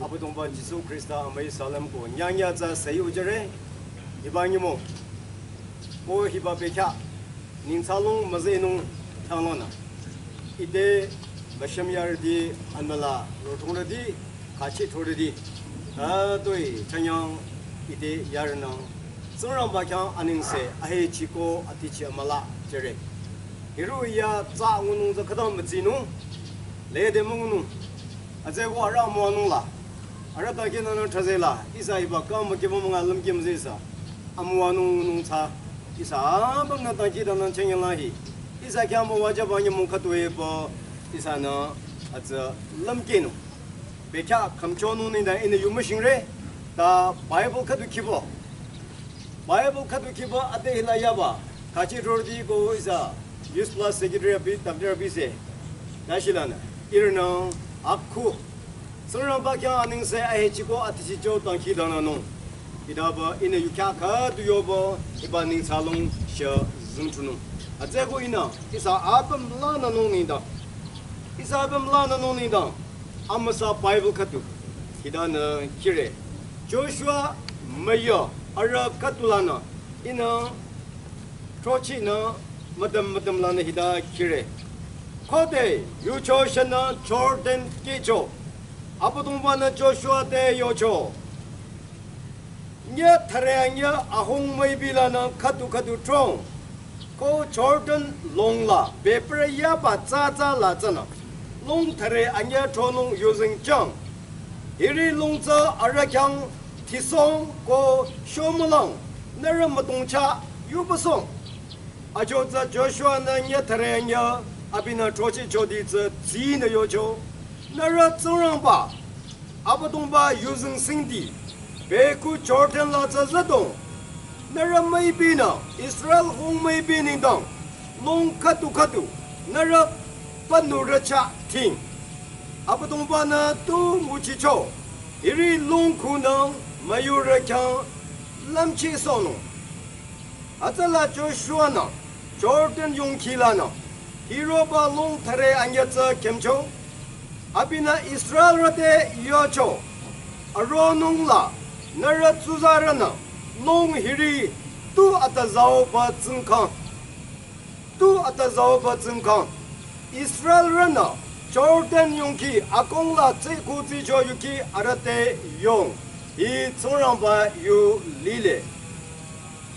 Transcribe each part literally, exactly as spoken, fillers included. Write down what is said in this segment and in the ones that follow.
Abüdongba Jisu Khrista amüi salüm ko nyangya tsü seyujere. Hiba nyümong ko hiba bekhyah ningthsalung müzehnung thanglanü, ite basham yarüti, anmüla rothongrüti, khachi thorüti, atoi chanyang ite yarünang Tsingrangba khyang anengse ahechiko atichi amüla jüre. Hiru ya tsü ngunung tsü khütang mütsinung, lede müngunung. Atsü ko arüh amüwanung la, arüh dangkhidangnang thazela, ihsa hiba kang mükiba münga lümkimzesa amüwanung ngunung tsü, ihsa apümnü dangkhidangnang chengela hi ihsa khyang müwajüba nyümong khüdu epü ihsanü atsü lümkinung. Bekhyah khümchonung nengdang ihnü yu müshingre, ta Bible khüdu khibo. Bible khüdu khibo ade hila yaba, khachi thorüti ko ihsa Youth Plus Secretary abi, Doctor abi se, ta shilanü, ihrünü akhu Tsingrangba khyang anengse ahechiko atichicho dangkhidangnangnung. Hitaba ihnü yu khyah khüdu yoba hiba ningthsalung shazingchonung. Atsü ko ihnü ihsa apüm lanünung nengdang, ihsa apüm lanünung nengdang, amüsa Bible khüdu hitanü khire. Joshua müyü arüh khüdu lanü ihnü throchehnü müdüm müdüm lanü hita khire. Khode yucho shanü Jordan kehcho, Abüdongba-nü Joshua te yocho, nyüh thüre anyüh ahung müipi lanü khüdu khüdu trong, ko Jordan long la bebürü yaba tsü tsü la tsünü, long thüre anyüh tronung yuzeng jüng. Hiri long tsü arüh khyang thisong ko shomülang, nührü mütongcha yubasong. Ajo tsü Joshua-nü nyüh thüre anyüh abinü throchehchoti tsü tsinü yocho, nührü Tsingrangba Abüdongba yuzeng singdi, beku Jordan la tsü züdong, nührü müipinü Israel hung müipi nengdang, long khüdu khüdu nührü pünurü chah ting. Abüdongba-nü tu nguchicho, hiri long khunang müyurü khyang lümchehsohnung. Hütsüla Joshua-nü Jordan yongkhi lanü hiroba long thüre anyüh tsü khümcho. Abinü Israelrü te yocho, aronung la nührü tsuzarünü long hiri tu atüzauba tsingkhang, tu atüzauba tsingkhang, Israelrünü Jordan yongkhi akong la tsü kutsicho yuki arüh te yong. Hi Tsingrangba yu lile.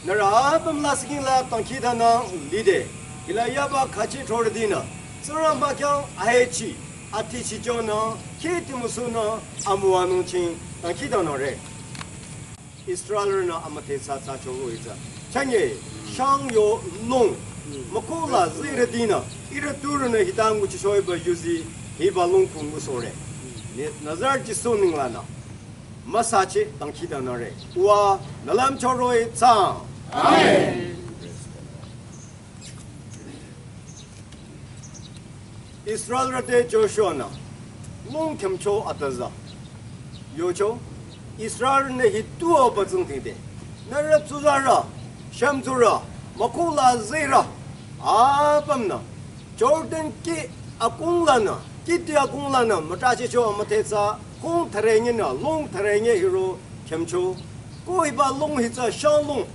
Nührü apüm la siking la dangkhidangnang lide. Hila yaba khachi thorütinü Tsingrangba khyang ahechi atichichonü, khiti müsunü amüwanung ching dangkhidangnangre. Israelrünü amüdhe thsa thsacho roh-i tsü, chünye shang yo long mükoh la zirütinü, ihrü turünü hita nguchichoiba yuzi hiba long khung ngusohre. Ne Nazareth Jisu neng lanü müsache dangkhidangnangre. Uwa nü lümcho roh-i thsaang. Amen. Israelrü te Joshua-nü long khümcho atüza yocho, Israelrünü hi tuo batsung tingde, nührü tsuzarü, shümtsurü, mükoh la zirü apümnü Jordan kih akong lanü, kihti akong lanü mütrachehcho amüdhe thsa, kong thüre nyinü, long thüre nyi hiro khümcho, ko hiba long hi tsü shang long.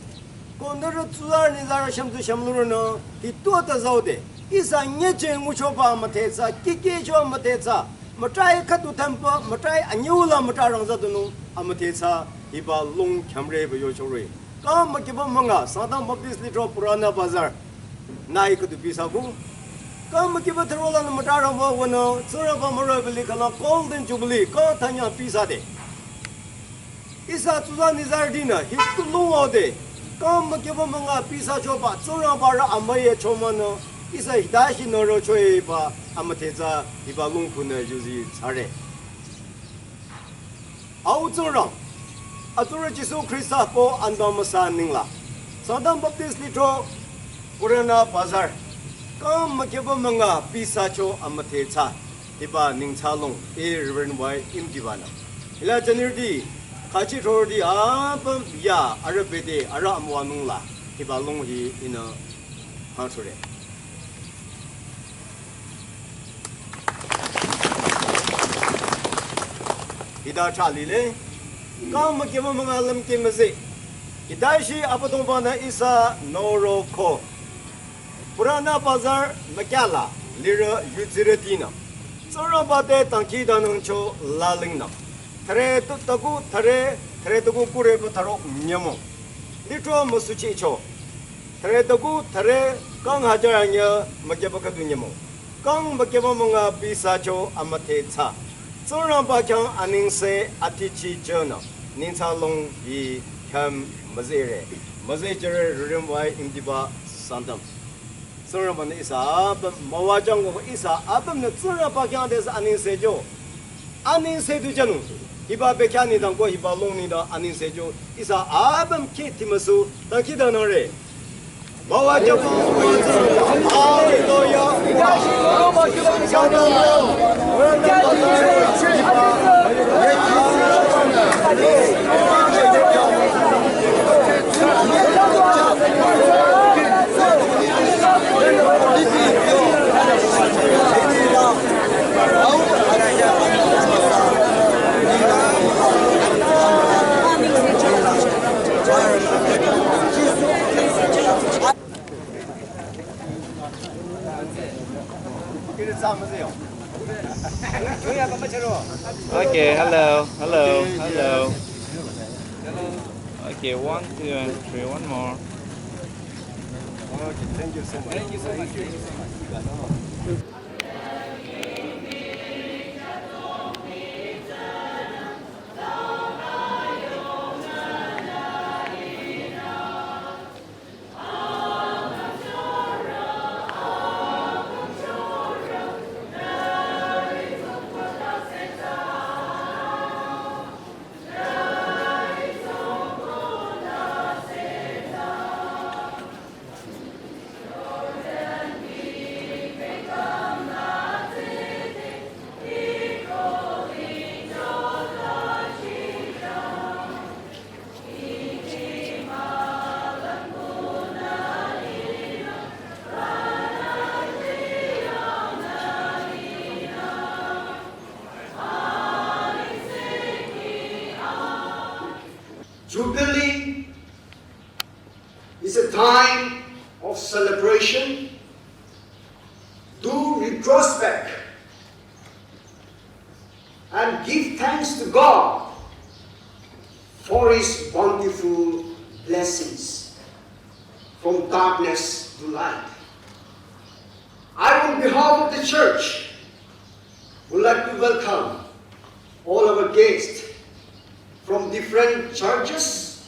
Ko nührü tsuzarü nizarü shümtsu shümlurünü hi tuo atüzaude, ihsa nyicheh nguchoba amüdhe thsa, kihkehcho amüdhe thsa, mütrai khüdu thümpa, mütrai anyüu la mütra rangzadunung amüdhe thsa, hiba long khümre ba yocho roh-i. Kang mükiba münga, Sangtam Baptist Lithro Purana Bazar nü hi khüdu pisa ku. Kang mükiba thüro lanü mütra rangba wünü, Tsingrangba müroh-i bili khala Golden Jubilee, kang thanyang pisa de. Ihsa tsuzarü nizarütinü hi tu long aode, kang mükiba münga pisa choba, Tsingrangba rü amüyecho münü, ihsa hita hi nü rochoiba amüdhe thsa hiba long khunü yuzi thsare. Au Tsingrang, atsurü Jisu Khrista pü anda müsa neng la, Sangtam Baptist Lithro Purana Bazar, kang mükiba münga pisa cho amüdhe thsa hiba ningthsalong, e Reverend Y Imtiba-nü. Hila jünirüti, khachi thorüti apüm ya arüh bete arüh amüwanung la hiba long hi ihnü hangchure. Hita thali le, kang mükema münga lümke müzeh. Hita shi Abüdongba-nü ihsa noro ko. Purana Bazar mükyala, lirü yudsirütinü. Tsingrangba te dangkhidangnangcho lalingnü. Thüre tu-, taku thüre, thüre taku kure pü thüro nyümong. Lithro müsuchicho. Thüre taku thüre kang hajar anyü mükeba khüdu nyümong. Kang mükeba münga pisa cho amüdhe tsa. Tsingrangba khyang anengse atichi jünü. Nengtsa long hi khyam müzehre. Müzeh jüre rürimwai imdiba Sangtam. Tsingrangba-nü ihsa apüm müwajüng ko ihsa apümnü Tsingrangba khyang te ihsa anengse jo. Anengse du jünung. Hiba bekhyah nengdang ko hiba long nengdang anengse jo. Ihsa apüm kheh timüsu dangkhidangnangre. Müwajüng ko. Hallelujah. Okay, hello, hello, hello. Okay, one, two, and three, one more. Okay, thank you so much. Thank you so much. Jubilee is a time of celebration to retrospect and give thanks to God for His bountiful blessings from darkness to light. I, on behalf of the church, would like to welcome all our guests from different churches,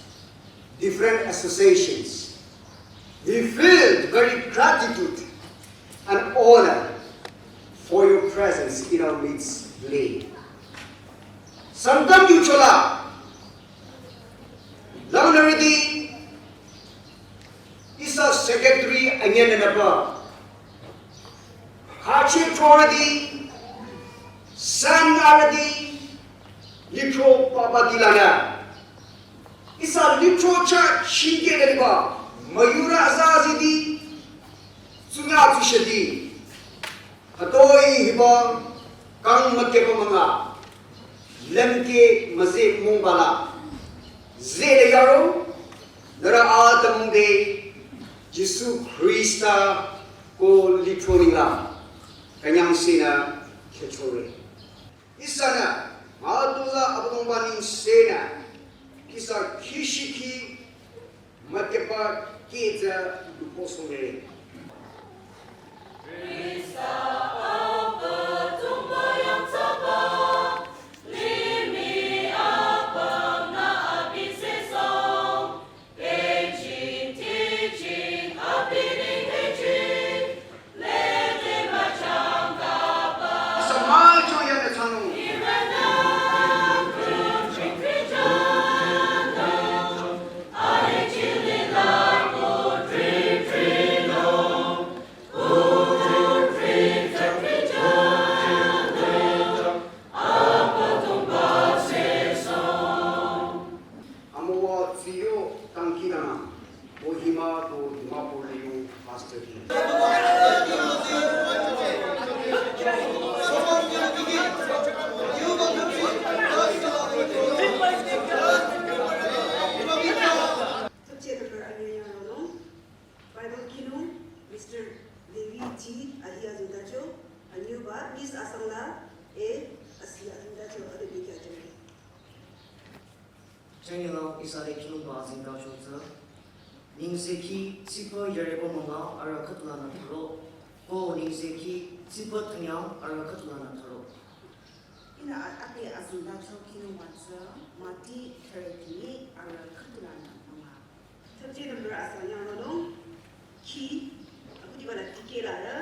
different associations. We feel very gratitude and honor for your presence in our midst today. Sangtam yuchola, langnürüti, ihsa secretary anyanü nüba, khachi authority, san arüti, lithro papa dilanü. Ihsa lithro church shingke nüba, müyurü azaziti, tsunya tsusheti. Hatoi hiba kang mükepa münga, lümke müzeh mungba la, zeh le yaro, nührü atümung de, Jisu Khrista ko lithro ninglang, künyangsehnü khechore. Ihsanü, mah tuza Abüdongba nengsenü, ihsa kishiki, mükepa kihza lupo songre. Amüwa tsiyo tangkinana, Kohima ko Dimapur liu pastor ki. Ti ahi azingdacho, anyüba Miss Asangla, e, asi azingdacho, ade bikya jeng. Chanyang ihsa de khinungba azingdacho tsü, nengsekhi tsipü yareba münga arüh khütlanü tharo, ko nengsekhi tsipü tanyang arüh khütlanü tharo. Ihnü a-, ade azingdacho khinungba tsü, Mati thüre kini arüh khütlanü münga. Thüpje number asa nyang ronung, khi, akutiba la tikeh la re.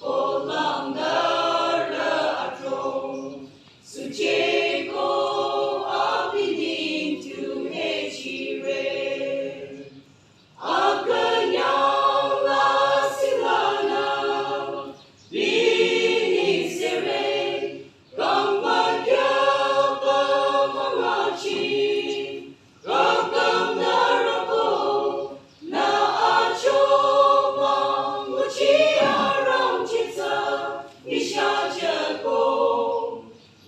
Kolangara atro, sucheko abining tu hechire. Akanyang la silana, bining sere, kangma kyapa mangachi, kakang narako, na achoma, nguchi arang chitsa, misha chako,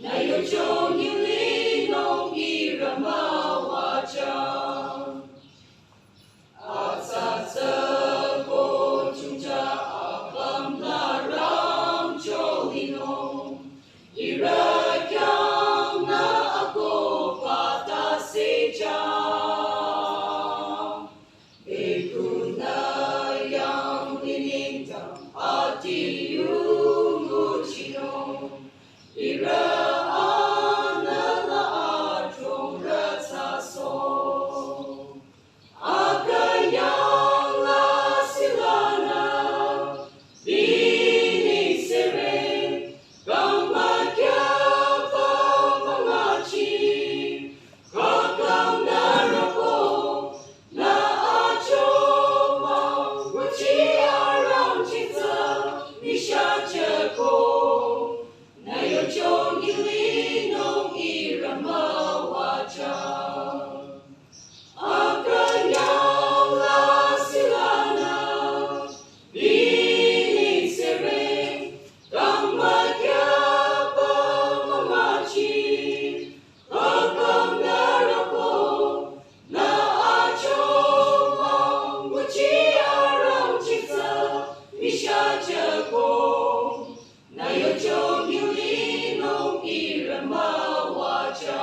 na yocho nili nong irama wacha. Atsatsa ko chungcha apam la ram cholino. Ira kyang na ako pata secha. Bekuna yang linintang ati yungu chino. Ira ana la atong ratsaso. Akanyang la silana, bining sere, kangma kyapa mangachi, kakang narako, na achoma, nguchi arang chitsa, misha chako, na yocho nili nong irama wacha. Akanyang la silana, bining sere, kangma kyapa mangachi, kakang narako, na achoma, nguchi arang chitsa, misha chako, na yocho nili nong irama wacha.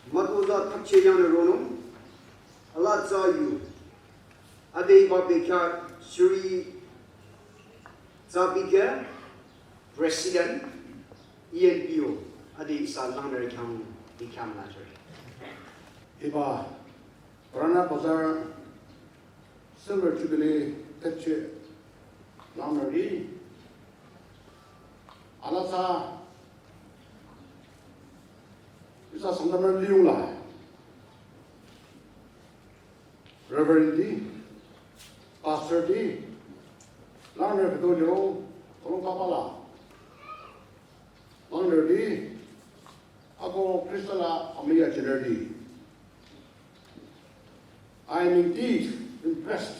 Matoza thakche yang ne ronung, ala tsa yu, ade ba bekya Shri Zabike, President, E N P O, ade isa langner kyang, di kyang na jere. Hiba, Purana Bazar Silver Jubilee tetshe langner di, ala tsa, isa sangdamner liung la, Reverend di, Pastor di, langner kedo liro, tolong kapala, langner di, ako Krista la amaya jener di. I am indeed impressed.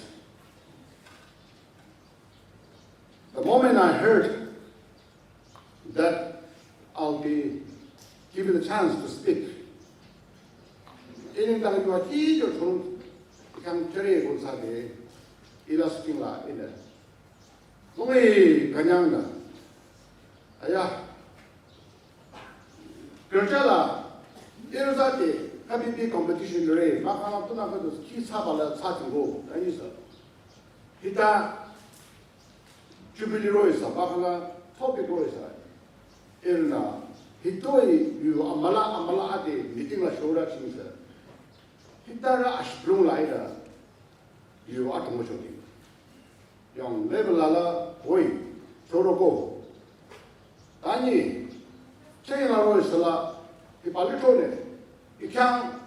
The moment I heard that I'll be given the chance to speak, ini tang jua chi jo chong kang chere gon sa de, ila sting la ina. Nungi kanyang na. Aya. Kerja la, iruza te, kabi bi competition re, makana tuna ka dus ki sa bala sa tingo, ani sa. Hita, Jubilee roi sa, bakala topic roi sa. Irna, hitoi yu amala, amala ade meeting la shora ching sa. Hita ra ashplung la ida, yu atung mo chodi. Yang level la la, hoi, choro ko. Tani, cheng la roi sa la, hi pali chole. Ikyang,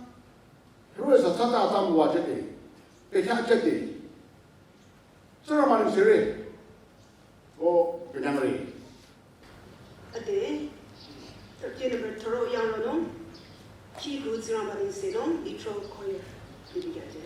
roi sa sa ta tam wa chete. Ikyang chete. Sura mani sere. O, kenyang re. Ade, thirty number thoro yang lo nung, ki gu zirang ba ding se nung, itro choir, bidi ya je.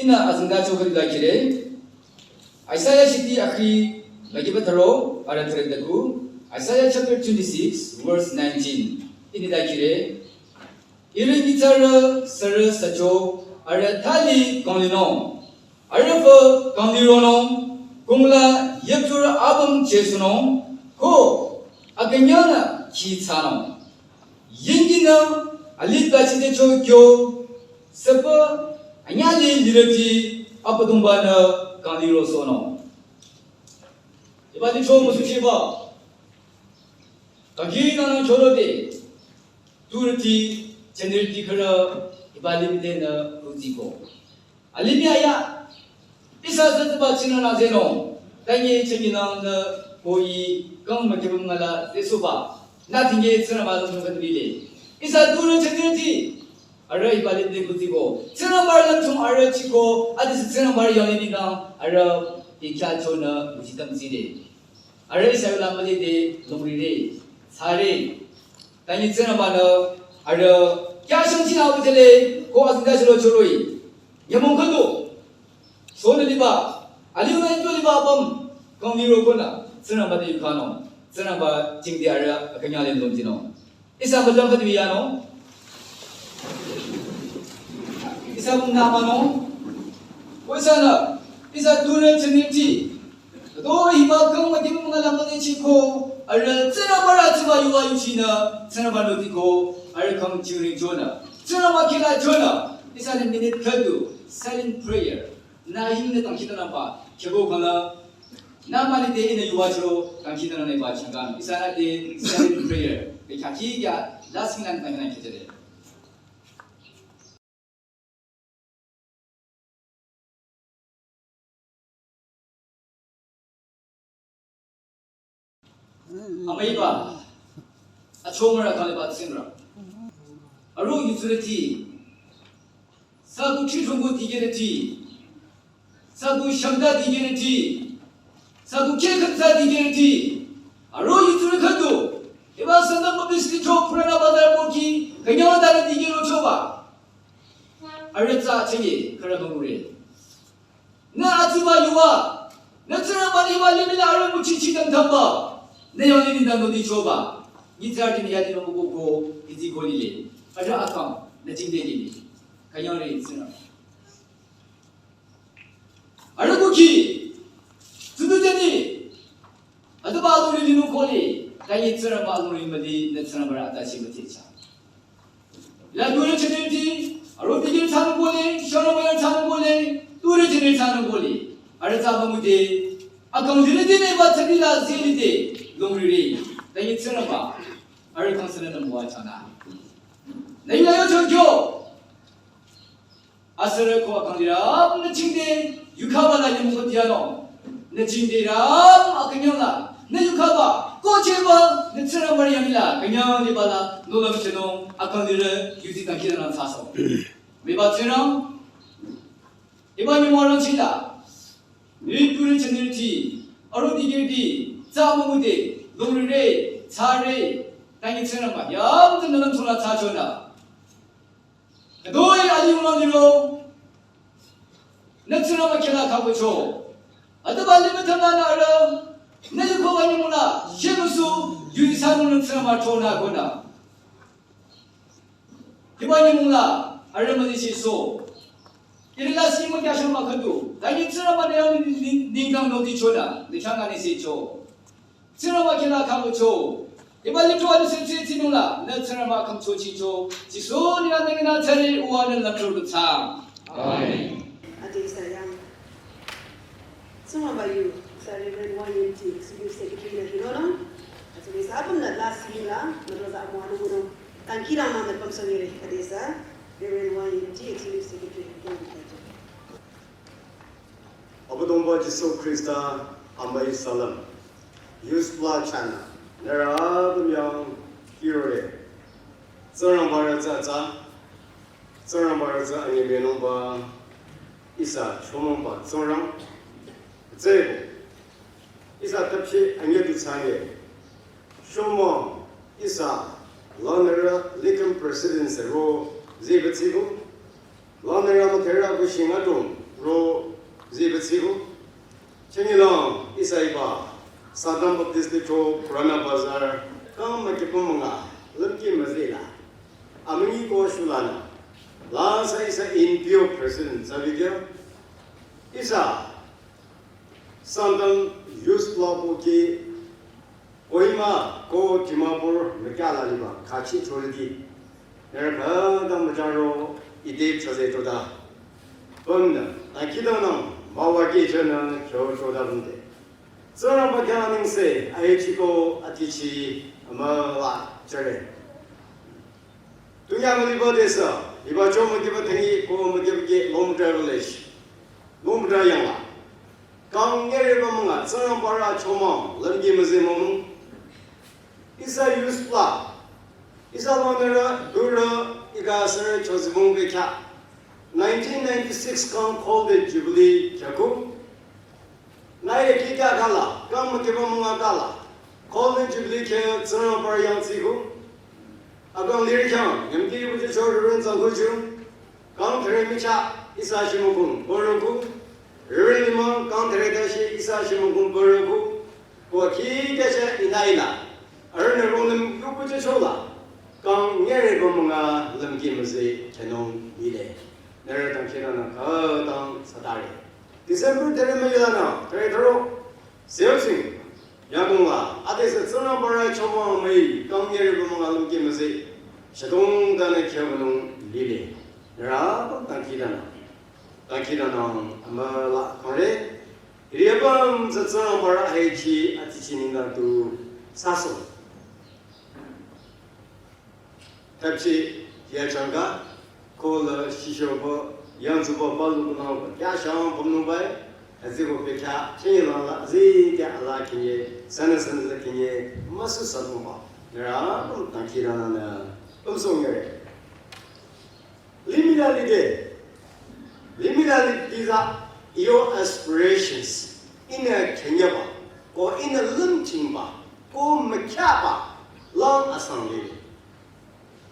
Ihnü azingda chokali la kire. Isaiah shiti akhi lagiba tharo, ara thare daku. Isaiah chapter twenty-six, verse nineteen. Ini da kire. Iri gitsara sara sacho, ara thali konglinung. Arüh fü kangdironung, kungla yepchur apüm chesunung, ko akünyana ki thsanung. Yinginü alit bachite cho kyo, sepa anyali lirati Abüdongbanü kangdirosohnung. Iba di cho musu chiba. Kagi nana cholo de. Turti, chenirti khara, iba limite na kutiko. Alimia ya, ihsa zatuba china na zeno, tangi chini na na koi kang ma kibum ngala zesuba, na tinge tsina ma zong kan bile. Ihsa dura chini ti, ara iba lim de kutiko. Tsina mar lam chung ara chiko, adi tsina mar yang ni na, ara ikya chona, ujitam zide. Ara ihsa la mali de, longri de, sare. Tangi tsina ma na, ara, kya shang china utele, ko azingda shiro choroi. Nyamong khando. Sona liba, aliu na ito liba apüm, kong miro kona, tsina ba de yukano, tsina ba chingdi ara, akanya le lom jino. Ihsa ba jang khadi yano. Ihsa ba na mano. Ko ihsa na, ihsa dure chiniti. To hiba kang ma dimu ngala ma de chiko, ara tsina ba ra tsina yuwa yuchina, tsina ba no tiko, ara kang chiri jona. Tsina ba kila jona. Ihsa ne minute khadu, silent prayer. Na hing na tangkita na ba, kebo kala, na mali de ina yuwa chiro, tangkita na ba changam. Ihsa na de silent prayer. Be kaki ya, last minute na na kitele. Amaiba, achomara kaliba tsingra. Aro yutsure ti, sagu chichungu tigere ti, sagu shamda tigere ti, sagu kekatsa tigere ti, aro yutsure khadu, iba sanda mabis ti cho purana bazar boki, kanyawa dana tigero choba. Aretsa chenye, kara mangure. Na atsüba yuwa, na tsüra bani ba limila arüh muchichi dang tamba. Na yang limi dang dodi choba. Ni tsüra dini yadi no mugo ko, iti ko lile. Arüh akam, na chingde lile. Kanyang re tsüra. Arüh kuki, tutu jani. Atu ba aluri linu kole, kanyi tsüra ba aluri mali, na tsüra bara atachi mati cha. La dure cheneti, aro tigir thanu bole, shara maya thanu bole, dure cheneti thanu bole. Ara tsa ba mute, akang lire de ne ba thani la zeli de. Dongri re, tangi Tsingrangba, arüh kang sene nü müwa chana. Nü ina yo chokyo. Asere ko akang lira, nü chingde, yukaba la nyamu ko diano. Nü chingde ra, akanyang la, nü yukaba, ko cheba, nü Tsingrangba yang la, kanyang liba la, nolam chenong, akang lira, yuzi tangi la saso. Meba Tsingrang, iba nyamu arang chida. Ri puri chenirti, aru digirti, tsa mungute, lungrire, tsare, tangi Tsingrangba, yam tsa nalam tsula tsa chona. Kadoi ali unang liro, nü Tsingrangba kela kabucho. Ataba lima tama na ara, nü yuko wani muna, shemusu, yuri sanu nü Tsingrangba chona kona. Hiba nyimung la, arüh mali shi so. Iri la si mo kya shama khadu. Tangi Tsingrangba ne yang ning-, ning-, ningkang noti choda. Ni changa ni si cho. Tsingrangba kila kamu cho. Hiba li cho adu sin sin sinung la. Ne Tsingrangba kam cho chi cho. Jisu ni na nang na tsari uwa ne la cho lu tsang. Amen. Ade sayang. Tsingrangba yu, sa Reverend Wang Yunti, Executive Secretary na hirono. Ade sa apun na last year la, na roza mo anu mo. Tangkirang nang pamsongire kadesa, Reverend Wang Yunti, Executive Secretary, Abüdongba Jisu Krista amüi salam. Youth Pla China, nührü apüm yang hirore. Tsingrangba rü tsü tsü, Tsingrangba rü tsü anyi menungba, ihsa chomongba Tsingrang. Tsü ihsa tapchi anyi du tsanye. Shomong ihsa langnürü likham president se ro zibetsigo. Langnürü mütherü ku shinga dong ro zibetsigo. Chingilang ihsa iba Sangtam Baptist District cho Purana Bazar kang mükipung münga lümki müzila. Amünyi ko shulana. La sa ihsa N P O president sabigya. Ihsa Sangtam Youth Club ki Kohima ko Dimapur mekala liba kachi choridi. Nere kada mejaro ide chaze choda. Bamna, akida nang mawa ke chana kyo choda bamde. Tsingrangba kya ningse, aye chiko atichi amala chare. Tunya maliba desa, iba cho mükiba thangi ko mükiba ke Longmutra village. Longmutra yangla. Kang nyereba münga, Tsingrangba rü chomong, lümki müzi mümung. Ihsa youth pla. Ihsa langnürü, gürü, ika sere chozibung bekya. Nineteen ninety-six kang Golden Jubilee kyaku. Nai eki kya kala, kang mükiba münga kala. Golden Jubilee kya Tsingrangba rü yangtsiku. Akang lirikyang, yamki buji cho Reverend Zangkuju. Kang there micha, ihsa shimukung, boroku. Reverend Limang, kang there tashi, ihsa shimukung, boroku. Ko ki kasha ina ina. Arühnü rongnüm yupu che chola. Kang nyereba münga lümki müzi kenong ile. Nere tang kira na ka tang satare. December there müyila na, there tharo. Seo sing. Yangungla, adesa Tsingrangba rü chomong müi, kang nyereba münga lümki müzi. Shadong dana kyabanung lile. Nere apüm tangkidana. Tangkidana amala kore. Iri apüm tsü Tsingrangba rü ahechi atichi ningdang tu saso. Tapchi ya changa, ko la shisho bo, yangzu bo, balu ko na, ya shang pom nu bai, azi ko pe kya, chingi la la, zi kya ala kinye, sana sana za kinye, masu sa nu ba. Nere apüm tangkidana na, um song yare. Limih la lide, limih la lide za, your aspirations, ina kenyaba, ko ina lümchingba, ko mükyaba, lang asang lide.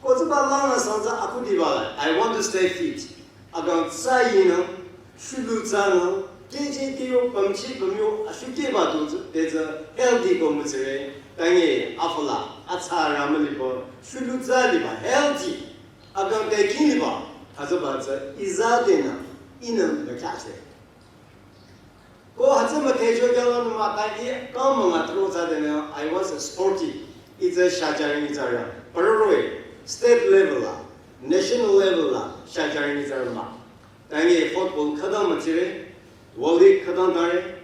Ko ziba lang asang za akudiba la, I want to stay fit. Akang tsa yinang, shulu tsanang, keje keyo, pamchi pamyo, ashukeba tu zi, te zi, healthy ko mütsire, tangi, afala, atsa ramaliba, shulu tsa liba, healthy. Akang te kiniba, hütsüba tsü iza dena, ina mükyache. Ko hütsü müthecho kyala numa ta i kang münga tro tsa dena, I was a sporty. Itse shajaring itsa ra. Paroroi, state level la, national level la, shajaring itsa ra ma. Tangi football khadang mütsire, volley khadang tare,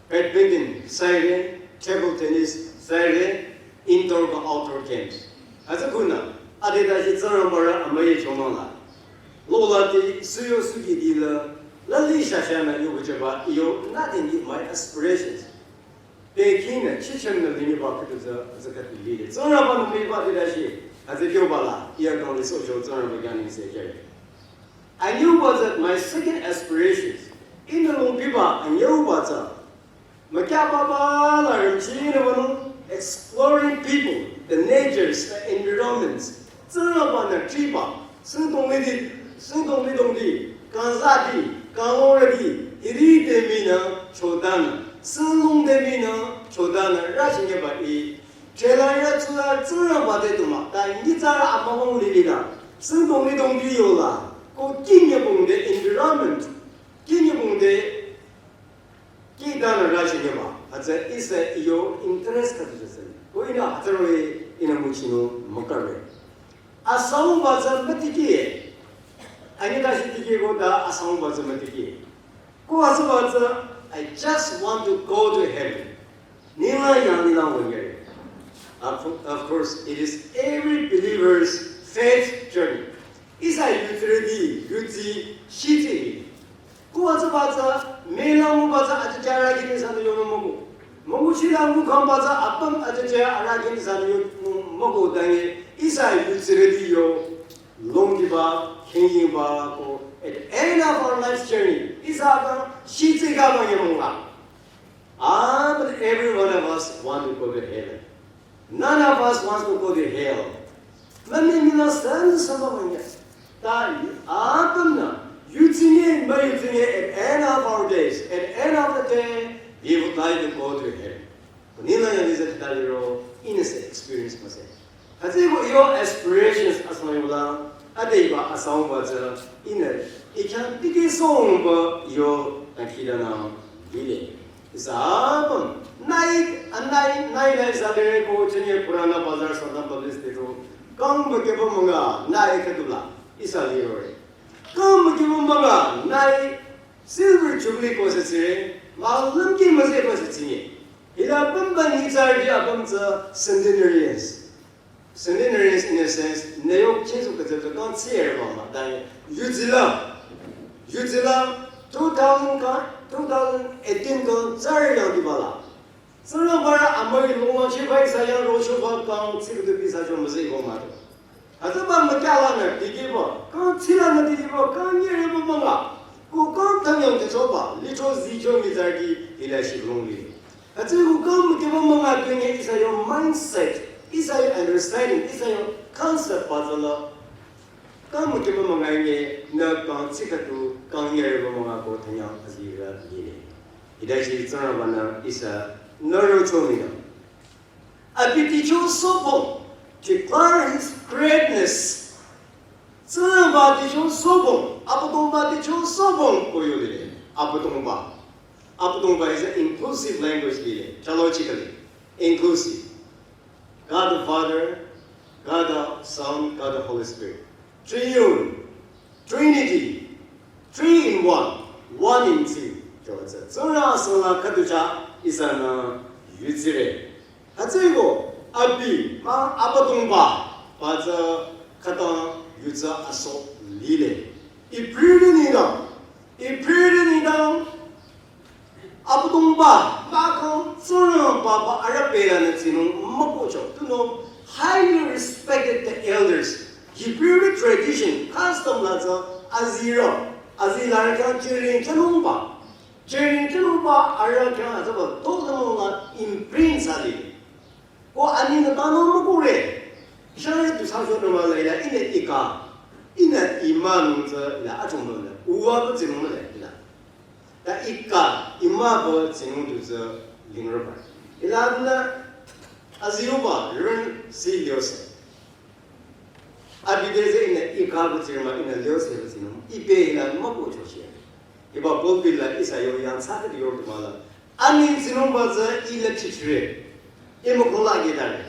badminton, saire, table tennis, Sare indoor ko outdoor games. Hütsü khunü, adeta shi Tsingrangba rü amüi chomang la. Lola ti suyo suki di la, la li shasha na yo kuchaba, yo, nothing is my aspirations. Te kinü, chichem na lini ba kutu za, za katu li. Tsingrangba nü mi ba di da shi, hütsü kyo ba la, iya kang li so sho Tsingrangba gani se jai. Anyi ba za, my second aspirations. In the long biba, anyi ba za. Makya baba la rimchi na wanu exploring people, the natures, the environments. Tsingrangba nü chiba, singdong ni di, singdong ni dong di, kanza di, kangore di, hiri de mi na chodanü, singlong de mi na chodanü, rashin ke ba i. Chela ya tsula Tsingrangba de tuma, ta nyi tsara amamong li li na, singdong ni dong di yola, ko kinye bong de environment, kinye bong de Ki dana rashi nyeba, hütsü ihsa iyo interest khatu jase. Ko ina hütsü roh-i ina muchino makare. Asang ba tsü matiki. Ani da shi tiki ko da asang ba tsü matiki. Ko asang ba tsü, I just want to go to heaven. Nila yang nila wengere. Of, of course, it is every believer's faith journey. Ihsa yutsiredi, yutsi, shitsi. Kuwa tsü ba tsü, me la ngu ba tsü, aja jara kini sa yo mo mo. Mo ngu shi la ngu khang ba tsü, apüm aja jara ara kini sa yo mo mo ko dange, ihsa yutsiredi yo, long di ba, khengi ba ko, at the end of our life's journey, ihsa ba, shitsi ka ba yo mo ba. Ah, but every one of us want to go to heaven. None of us wants to go to hell. Mami mina san sama wanya. Ta apüm na, yutsinye, ma yutsinye, at end of our days, at end of the day, we would like to go to heaven. Nila ya liza tali ro, ina se experience ma se. Hütsü ko yo aspirations asma yola, ade ba asang ba tsü, ina, ikyan tiki song ba yo, akida na, bile. Ihsa apüm, nai, anai, nai, nai, ihsa lere ko chenye Purana Bazar Satan Publish te to, kang ba ke ba manga, nai ke tula, ihsa lere. Kang ba ke ba manga, nai, Silver Jubilee ko se tsire, ma lam ke ma se ba se chinye. Ila apüm ba ni tsar di apüm tsü centenarians. Centenaries in a sense, ne yok chesu ka zepta kan tsier ba ma, dan yuzila, yuzila, two thousand ka, two thousand eighteen ka, tsar yang di bala. Tsara bara amari longwa che bai sa yang ro sho ba kang tsi ka tu bi sa jo ma zi go ma do. Hütsü ba ma kya la na di gi ba, kang tsi la na di gi ba, kang ye re ba ma nga. Ko kang tang yang de cho ba, li cho zi cho mi zar di, ila shi long li. Hütsü ko kang mükeba manga künye ihsa yo mindset, ihsa yo understanding, ihsa yo concept ba tsü la. Kang mükeba manga nge na kang tsikatu kang nyere ba manga ko thanyang azira yine. Hita shi Tsingrangba na ihsa naro cho mi na. Abi ticho sobong, declare his greatness. Tsingrangba ticho sobong, Abüdongba ticho sobong ko yo lile. Abüdongba. Abüdongba is an inclusive language lile, theologically. Inclusive. God the Father, God the Son, God the Holy Spirit. Triune, Trinity, three in one, one in three. Kyotsa. Tsingrang asüla khüdu cha ihsa na yutsire. Hütsüko, abi, ma, Abüdongba, ba tsü khütang yutsa aso lile. Ibrüri nidang, Ibrüri nidang, Abüdongba, ma kang Tsingrangba ba ara pela na tsinung makocho. To know highly respected the elders. Hebrew tradition, custom la tsü azira, azila kang chirin chanungba. Jerin kenu ba ara kya azaba to na mo la imprint sa li. Ko ani na ta no mo ko re. Shari tu sa jo na ma la ila ina ika. Ina ima nung tsü ila a chung na. Uwa ba tsinung na ila. Ta ika ima ba tsinung tu tsü ling ro ba. Ila na aziu ba ren si lio se. Abi de ze ina ika bu tsirma ina leo se bu tsirma. Ibe ila ma bu cho shi. Iba pulpit la ihsa yo yang sa de yo tu ma la. Ani tsinung ba ze ila chichire. Imo ko la ge da re.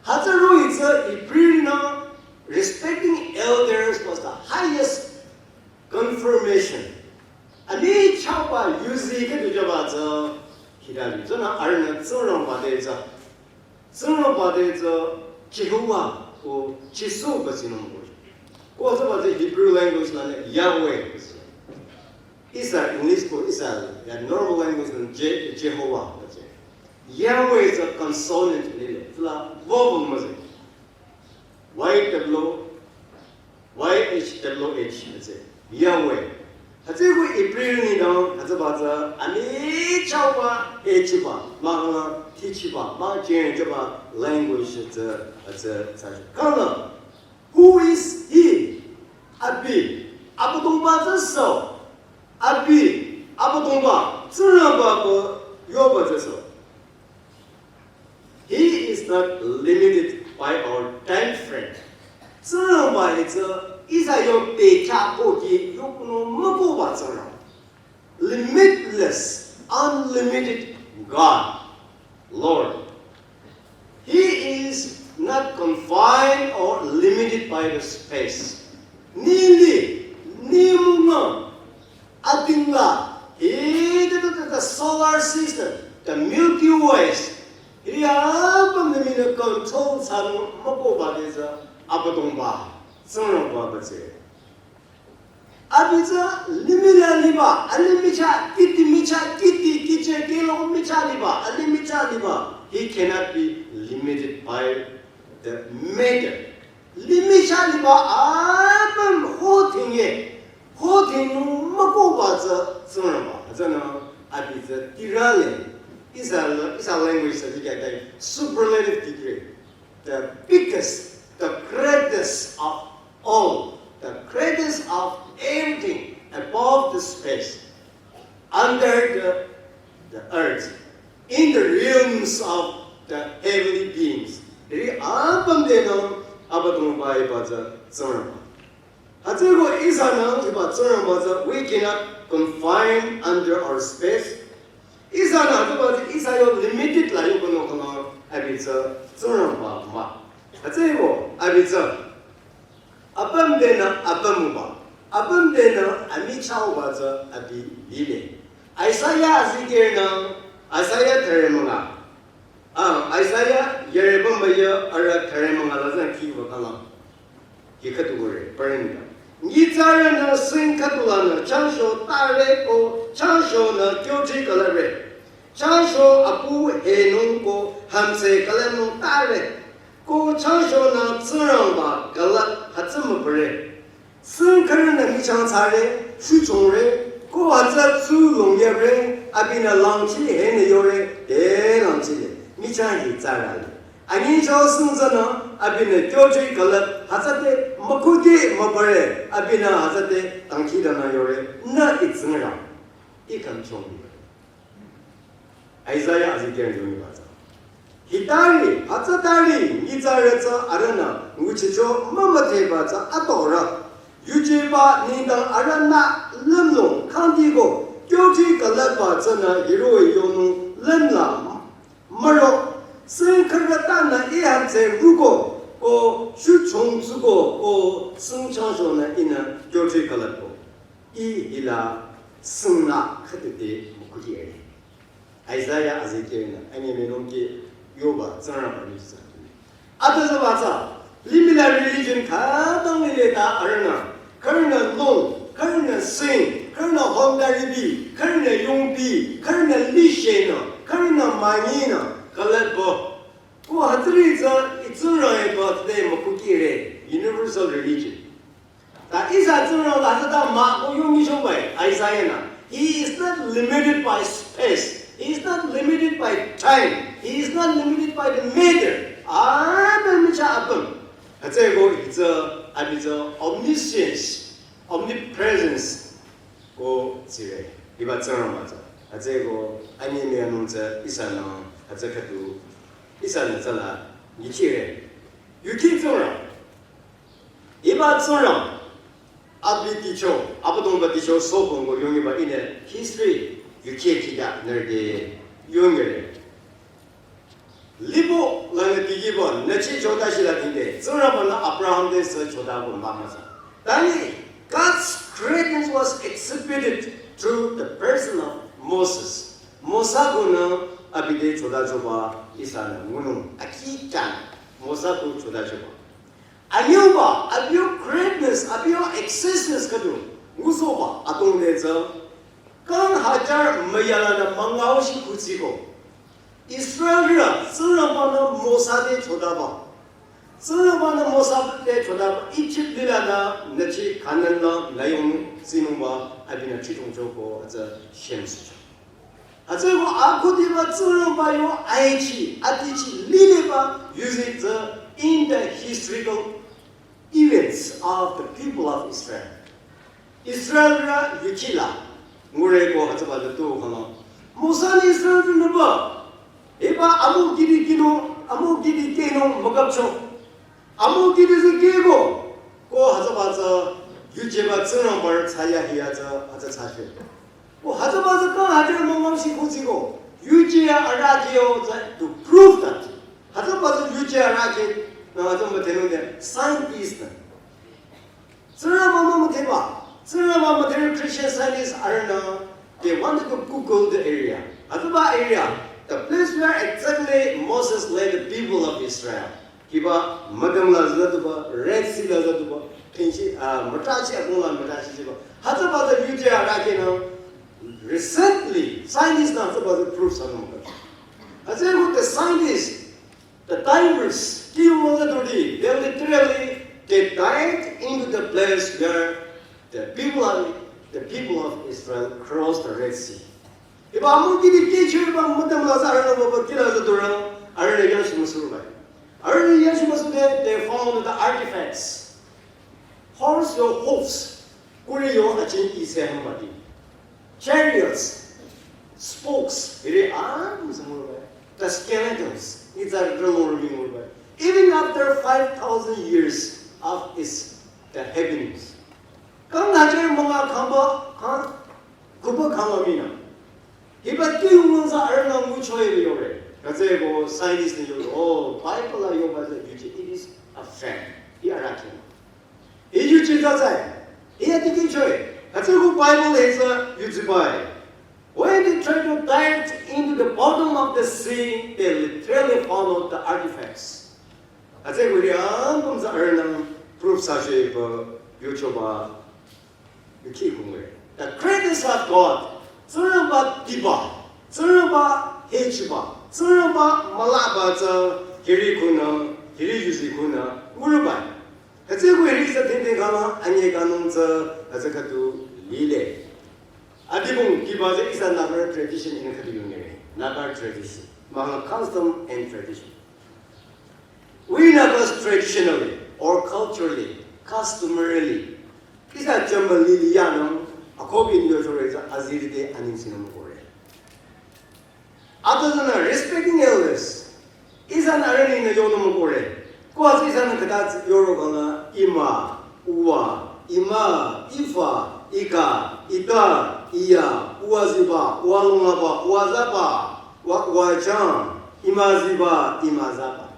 Hütsü ro i tsü Ibrüri na respecting elders was the highest confirmation. Ani chapa yuzi ke tu jaba tsü. Hida ni tsü na arna Tsingrangba de tsü. Tsingrangba te tsü Jehovah ko Jisu ba tsinung ko. Ko tsü ba tsü Hebrew language la ne Yahweh ba tsü. Ihsa English ko ihsa ya normal language la Je- Jehovah ba tsü. Yahweh is a consonant ne le. Tsü la vowel ma tsü. Y W Y H W H, hütsü Yahweh. Hütsü ko Hebrew ni dang, hütsü ba tsü, ani chauba, e chiba, ma hana, ti chiba, ma jen chiba, language tsü, hütsü, tsü. Kana, who is he? Abi, Abüdongba tsü so. Abi, Abüdongba, Tsingrangba ko, yoba tsü so. He is not limited by our time frame. Tsingrangba hi tsü ihsa yo pekya koki yo kuno mükoba Tsingrang. Limitless, unlimited God, Lord. He is not confined or limited by the space. Nili, ni munga, Atingla, he, the, the, the, the solar system, the Milky Ways, he apüm ne mina control thsanung mükoba de tsü Abüdongba, Tsingrangba ba tsü. Abi tsü limih la liba, alimih cha, kiti mih cha, kiti kiche kelo mih cha liba, alimih cha liba. He cannot be limited by the matter. Limih cha liba apüm ho thing ye, ho thing nu mükoba tsü Tsingrangba. Hütsünü abi tsü tirale. Ihsa la, ihsa language sa dikya tai superlative degree. The biggest, the greatest of all, the greatest of everything above the space, under the, the earth, in the realms of the heavenly beings. Ri apüm de nang Abüdongba iba tsü Tsingrangba. Hütsüko ihsanü hiba Tsingrangba tsü, we cannot confine under our space. Ihsanü hütsüba tsü ihsa yo limited la yo kono kono abi tsü Tsingrangba mah. Hütsüko abi tsü apüm denü apüm uba. Apüm denü amichahba tsü abi lile. Isaiah azikehrünü, Isaiah thüre münga. Ah, Isaiah yare bamba ya arüh thüre münga la zan kiba kala. Hi khüdu gore, parenta. Nyitsarünü sing khüdu lanü changsho tare ko changshonü kyochi kalare. Changsho apu henung ko hamse kalanung tare. Ko changshonü Tsingrangba kala hütsü müpare. Sing khürünü michang tsare, shuchongre, ko hütsü tsu longyare, abinü langchi henü yore, te langchi le, michang hi tsarale. Anyi chao sing tsünü, abinü kyochi kalap, hütsüte, makuki mapare, abinü hütsüte, tangki danü yore, nü i Tsingrang, i kam chong. Isaiah azikehrü yongiba tsü. Hitari, hütsütari, nyitsarü tsü arühnü, nguchicho mümüdheba tsü atorü. Yujeba nengdang arühnü lümlong khangdiko, kyochi kalapba tsünü hiroh-i yonung lümla müro. Sing khürü tanü i hamse ruko, ko shuchong tsuko, ko sing changshonü ihnü kyochi kalapko. I hila singla khütete müküdi ere. Isaiah azikehrünü, anyi menungki yoba, Tsingrangba ni sa. Ata zaba tsü, limih la religion khütang lile ta arühnü, khürünü long, khürünü sing, khürünü hondaribi, khürünü yongbi, khürünü lishenü, khürünü manyinü, kalapbo. Ko hütsüri tsü, i Tsingrang e ba tsü de müküdi ere, universal religion. Ta ihsa Tsingrang la hütsüta mah ko yongi shongbai, Isaiah nü. He is not limited by space. He is not limited by time. He is not limited by the matter. Apüm michah apüm. Hütsüko hütsü, abi tsü omniscience, omnipresence ko tsire. Hiba Tsingrangba tsü. Hütsüko anyi mianung tsü ihsanü, hütsü khüdu, ihsanü tsüla, nyichire. Yuki Tsingrang. Hiba Tsingrang, abi ticho, Abüdongba ticho, sobong ko yongiba ihnü history, yuki kida nerde yongire. Libo lanü tigiba, nüchi chota shila tinde, Tsingrangba nü Abraham te sü chota ko mama sa. Tani, God's greatness was exhibited through the person of Moses. Mosa ko nü Abi te chotachoba ihsanü ngunung akhi khyang Mosa ko chotachoba. Anyüba, abi yo greatness, abi yo existence khüdu ngusohba adrong te tsü kang hajar müyalanü müngaoshi kutsiko. Israelrü Tsingrangba-nü Mosa te chotaba. Tsingrangba-nü Mosa te chotaba Egypt lilanü nüchi Kanan la nüyong tsinungba abinü chichongcho ko hütsü shemsücho. Hütsüeko akhudiba Tsingrangba yo aichi, atichi lileba yuzeng tsü in the historical events of the people of Israel. Israelrü yuchila ngure ko hütsüba lütu khano. Mosa-nü Israelrünü ba, hiba amü kihdi kihnung, amü kihdi kihnung mükapcho. Amü kihdi tsü kihko, ko hütsüba tsü yujeba Tsingrangba-rü thsayahiya tsü hütsü thsashe. Ko hütsüba tsü kang hajar müngaoshi kutsiko. Yuje arahkheh yo tsü to prove that. Hütsüba tsü yuje arahkheh, nü hütsü müdhenung de scientist nü. Tsingrangba mümüdheba. Tsingrangba müdhe Christian scientists arühnü, they wanted to Google the area. Hütsüba area, the place where exactly Moses led the people of Israel. Hiba müdüm la züduba, Red Sea la züduba, pinchi, ah, mütrachi akung la mütrachi chiba. Hütsüba tsü yuje arahkhehnü, recently, scientists nü hütsüba tsü prove thsanung mükapcho. Hütsüeko the scientists, the divers, kihwü züdurüti, they literally, they dived into the place where the people of, the people of Israel crossed the Red Sea. Hiba amü kihdi kihcho hiba müdüm la tsü arühnü baba kihla züdurü, arühnü yangshi müsuro bai. Arühnü yangshi müsude, they found the artifacts. Horse yo hoofs, kuri yo achin ise hambati. Chariots, spokes, hiri am sangurba. The skeletons, it's a relorming urba. Even after five thousand years of its the happenings. Kang hajar münga khangba, ha? Kuba khangba mina. Hiba kihwü tsü arühnü nguchoe yore. Hütsüeko scientist nü yore. Oh, Bible la yoba tsü yuje, it is a fact. Hi arahkhehnü. Hi yuje tsü tsü. Hi ati kihchoe. Hütsüeko Bible hütsü yujibai. When they tried to dive into the bottom of the sea, they literally found out the artifacts. Hütsüeko hiri am püm tsü arühnü proof thsashe ba yuchoba yukhikungwe. The greatness of God. Tsingrangba diba. Tsingrangba hechiba. Tsingrangba mülaba tsü hiri khunü, hiri yuzi khunü ngurubai. Hütsüeko hiri tsü tenten khala anyi kangnung tsü hütsü khüdu lile. Adibong kiba tsü ihsa Naga tradition in khüdu yungnire. Naga tradition. Mahla custom and tradition. We Nagas traditionally or culturally, customarily, ihsa jümü lili yanung, akohbi in yochore tsü aziri te anengsenung kore. Ata tsünü respecting elders. Ihsanü arühnü yonung kore. Ko tsü ihsanü khüta yoro khala ima, uwa, ima, ifa, ika, ita, iya, uwa ziba, uwa lungaba, uwa zaba, uwa, uwa chang, ima ziba, ima zaba.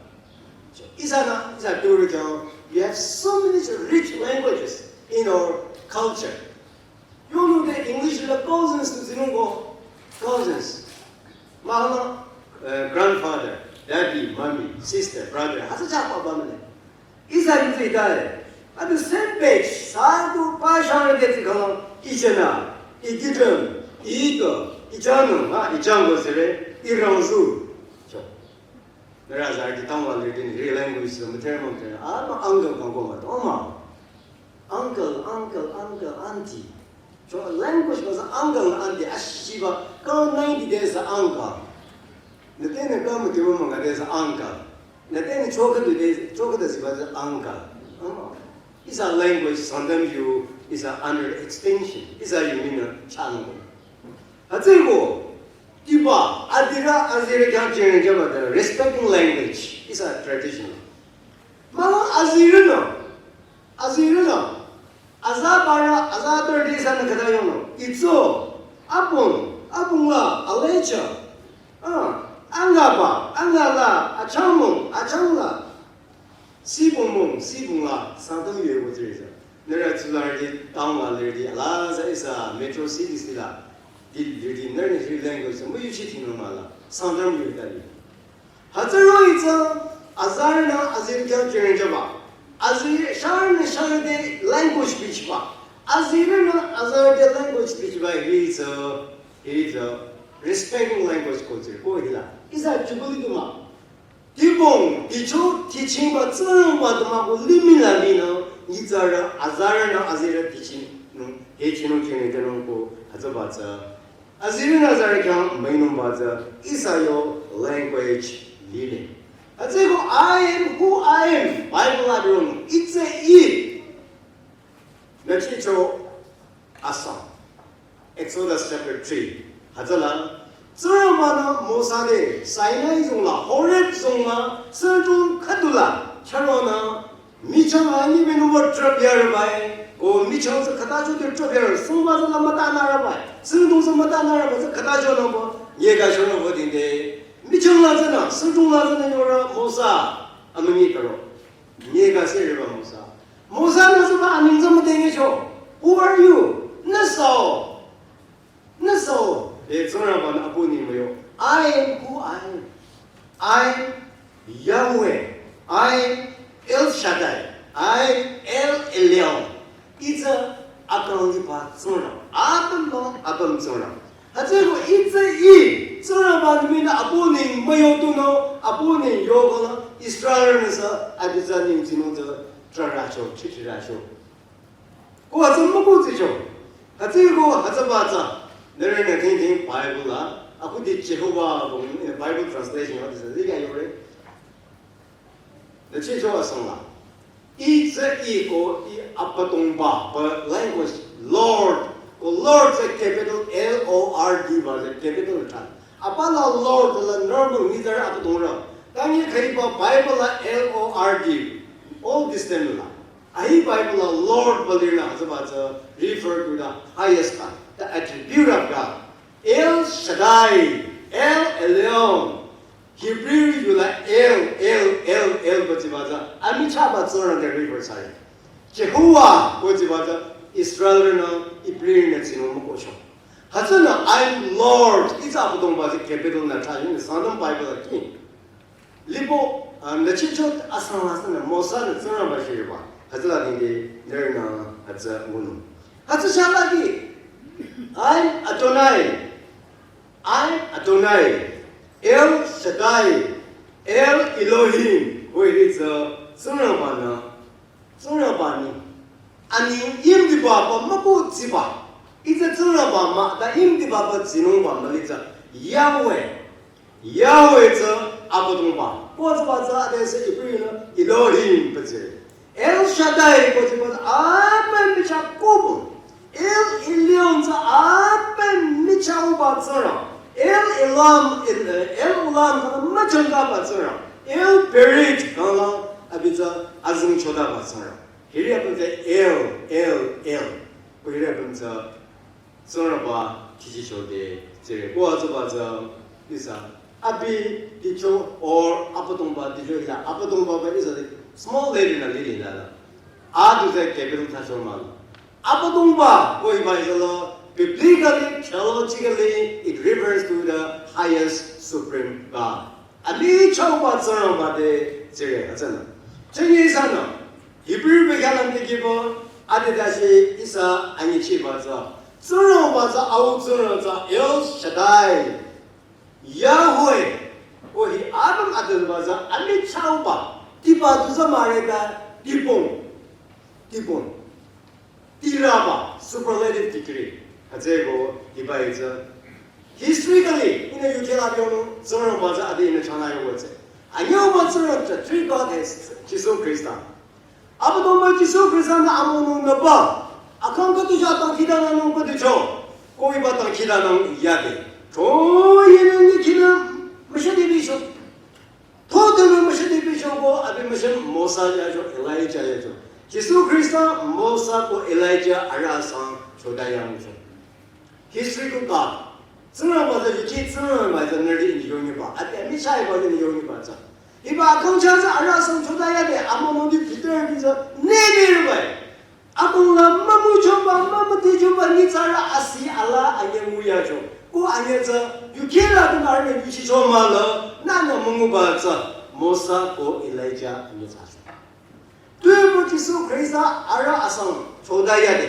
So, ihsanü, ihsa Turi chang, we have so many rich languages in our culture. Yonung te English la cousins tu zinung ko, cousins. Mahla, eh, grandfather, daddy, mommy, sister, brother. Hütsü chah papa mane. Ihsa yuzi dai. At the same page, sa tu pa shang de zi khala, ichena, ikitem, ito, ichanung, ha, ichango sere, irangzu. Cho. Nührü azarüti tangwa lirüti ni hiri language sü müther mümther. Ama uncle kangko ma, toma. Uncle, uncle, uncle, auntie. Cho language ko sa uncle, auntie, ashiba, kang ninety days sa uncle. Nüte nü kang mütiro manga days sa uncle. Nüte nü choka du days, choka da siba sa uncle. Ama. Ihsa language, sometimes you, ihsa under extinction. Ihsa yu mina chang. Hütsüeko, kiba, adirü, azirü khyang cheng jaba the respecting language. Ihsa tradition. Mahla azirünü, azirünü, aza bara, aza thirty ihsanü khüta yonung. Itso, apung, apung la, alecha. Ah, angaba, angala, achangmung, achangla. Sibong mong, sibong la, Sangtam yue ko zirü tsü. Nührü tsularüti, town la lirüti, ala sa ihsa metro cities ti la. Di lirüti, nührü hiri language, mu yuchi tinung mala. Sangtam yutali. Hütsüro itsü azarünü azirü khyang chürengjaba. Azirü sharünü sharüde language bichiba. Azirünü azarüde language bichiba hiri tsü, hiri tsü respecting language ko tsü ko hila. Ihsa jubilee du mah. Dibong, dicho, dichingba, tsürüngba, tümako limih la linü, nyitsarü, azarünü, azirü, dichinung, hechinung, chinung, chinung ko, hütsüba tsü. Azirünü azarü khyang, müinungba tsü, ihsa yo language lile. Hütsüko, "I am who I am," Bible la dong, it's a it. Nü chicho asang. Exodus chapter three. Hütsüla, Tsingrangba-nü Mosa te Sinai zong la, Horeb zong la, sentong khüdula, chüronü, michang anyi menu wa trap yarabai, ko michang tsü khüta cho te trap yar, sungba tsü la müta narabai, sentong tsü müta narabai, tsü khüta cho nü ba, ye ga cho nü ba ding de. Michang la tsünü, sentong la tsünü yora Mosa, amünyi karo. Nye ka se riba Mosa. Mosa nü sü ba aning tsü müdhengecho. Who are you? Nüsao. Nüsao. E Tsingrangba-nü apu neng müyo. I am who I am. I am Yahweh. I am El Shaddai. I am El Elyon. Itsü akang liba Tsingrang. Apüm nü apüm Tsingrang. Hütsüko itsü i, Tsingrangba nü mii nü apu neng müyo tunü, apu neng yokala, Israelnü sü, abi tsü neng tsinung tsü, traracho, chichiracho. Ko hütsü müku tsicho. Hütsüko hütsüba tsü, nührünü thing thing Bible la, aku di Jehovah, eh, Bible translation, hütsü, zika yore. Nü chicho asang la. I tsü i ko i Abüdongba, ba language, Lord. Ko Lord tsü capital L O R D ba tsü capital letter. Apa la Lord la normal nyitsarü Abüdongrü. Tangi khaiba Bible la L O R D. Old Testament la. Ahi Bible la Lord ba lirü hütsüba tsü refer to the highest God, the attribute of God. El Shaddai, El Elyon. Hebrew yu la El, El, El, El ba tsiba tsü. Amichahba Tsingrang te refer thsare. Jehovah ko tsiba tsü Israelnü, Hebrewnü tsinung mükohcho. Hütsünü I am Lord, itsü Abüdongba tsü capital nü thsa yunü Sangtam Bible la king. Libo, ah, nü chicho asang la sünü Mosa nü Tsingrangba shiriba. Hütsüla dingde, nührünü hütsü ngunung. Hütsü shalagi, I am Adonai. I am Adonai, El Shaddai, El Elohim, ko hiri tsü Tsingrangba nü, Tsingrangba nü, ani yimdiba ba müku tsiba, itsü Tsingrangba mah, ta yimdiba ba tsinungba müli tsü, Yahweh, Yahweh tsü Abüdongba, ko tsüba tsü ade se Hebrew nü Elohim ba tsü. El Shaddai ko tsiba tsü apüm michah kubu. El Elyon tsü apüm michah uba Tsingrang. El Olam, El, El Olam kala müchangkaba Tsingrang. El Berit kala abi tsü azing chodaba Tsingrang. Hiri apüm tsü El, El, El. Ko hiri apüm tsü Tsingrangba tichichode tsire. Ko hütsüba tsü ihsa. Abi ticho or Abüdongba ticho hila. Abüdongba ba ihsa small letter nü lili la la. A du tsü capital thsacho mah la. Abüdongba ko hiba ihsa la. Biblically, theologically, it refers to the highest supreme God. Amichahba Tsingrangba te tsire hütsünü. Chenye ihsanü Hebrew bekhyah lang dikehba, ade dashi ihsa anyichiba tsü. Tsingrangba tsü, au Tsingrang tsü, El Shaddai. Yahweh. Ko hi apüm adeba tsü, amichahba. Tiba du tsü mare ka, dibong. Dibong. Tiraba, superlative degree. Hütsüko hiba itsü. Historically, ihnü yukheh la yonung, Tsingrangba tsü ade ihnü chana yoba tsü. Anyüba Tsingrang tsü, three Godheads, Jisu Khrista. Abüdongba Jisu Khrista nü amonung nüba. Akhang khüdu ja tangkhidangnangnung khüdu cho. Ko hiba tangkhidangnang yade. Cho yenü nyikhina, müshadi bicho. Todünü müshadi bichoko, abi müshan Mosa yacho, Elijah yacho. Jisu Khrista, Mosa ko Elijah arüh asang choda yangcho. History ko ka. Tsingrangba tsü yuchi, Tsingrangba tsü nührü ni yonyiba. Abi amichahba tsü ni yonyiba tsü. Hiba akhangcha tsü arüh asang choda yade, amonung di Peter di tsü, nene rubai. Akung la mümüchoba, mümüdhichoba, nyitsarü asi ala anyü nguyacho. Ko anyü tsü, yu Kila tun arme yuchi choma la, nana mungu ba tsa, Mosa ko Elijah anyi tsa. Tuibo Jisu Khrista arüh asang choda yade.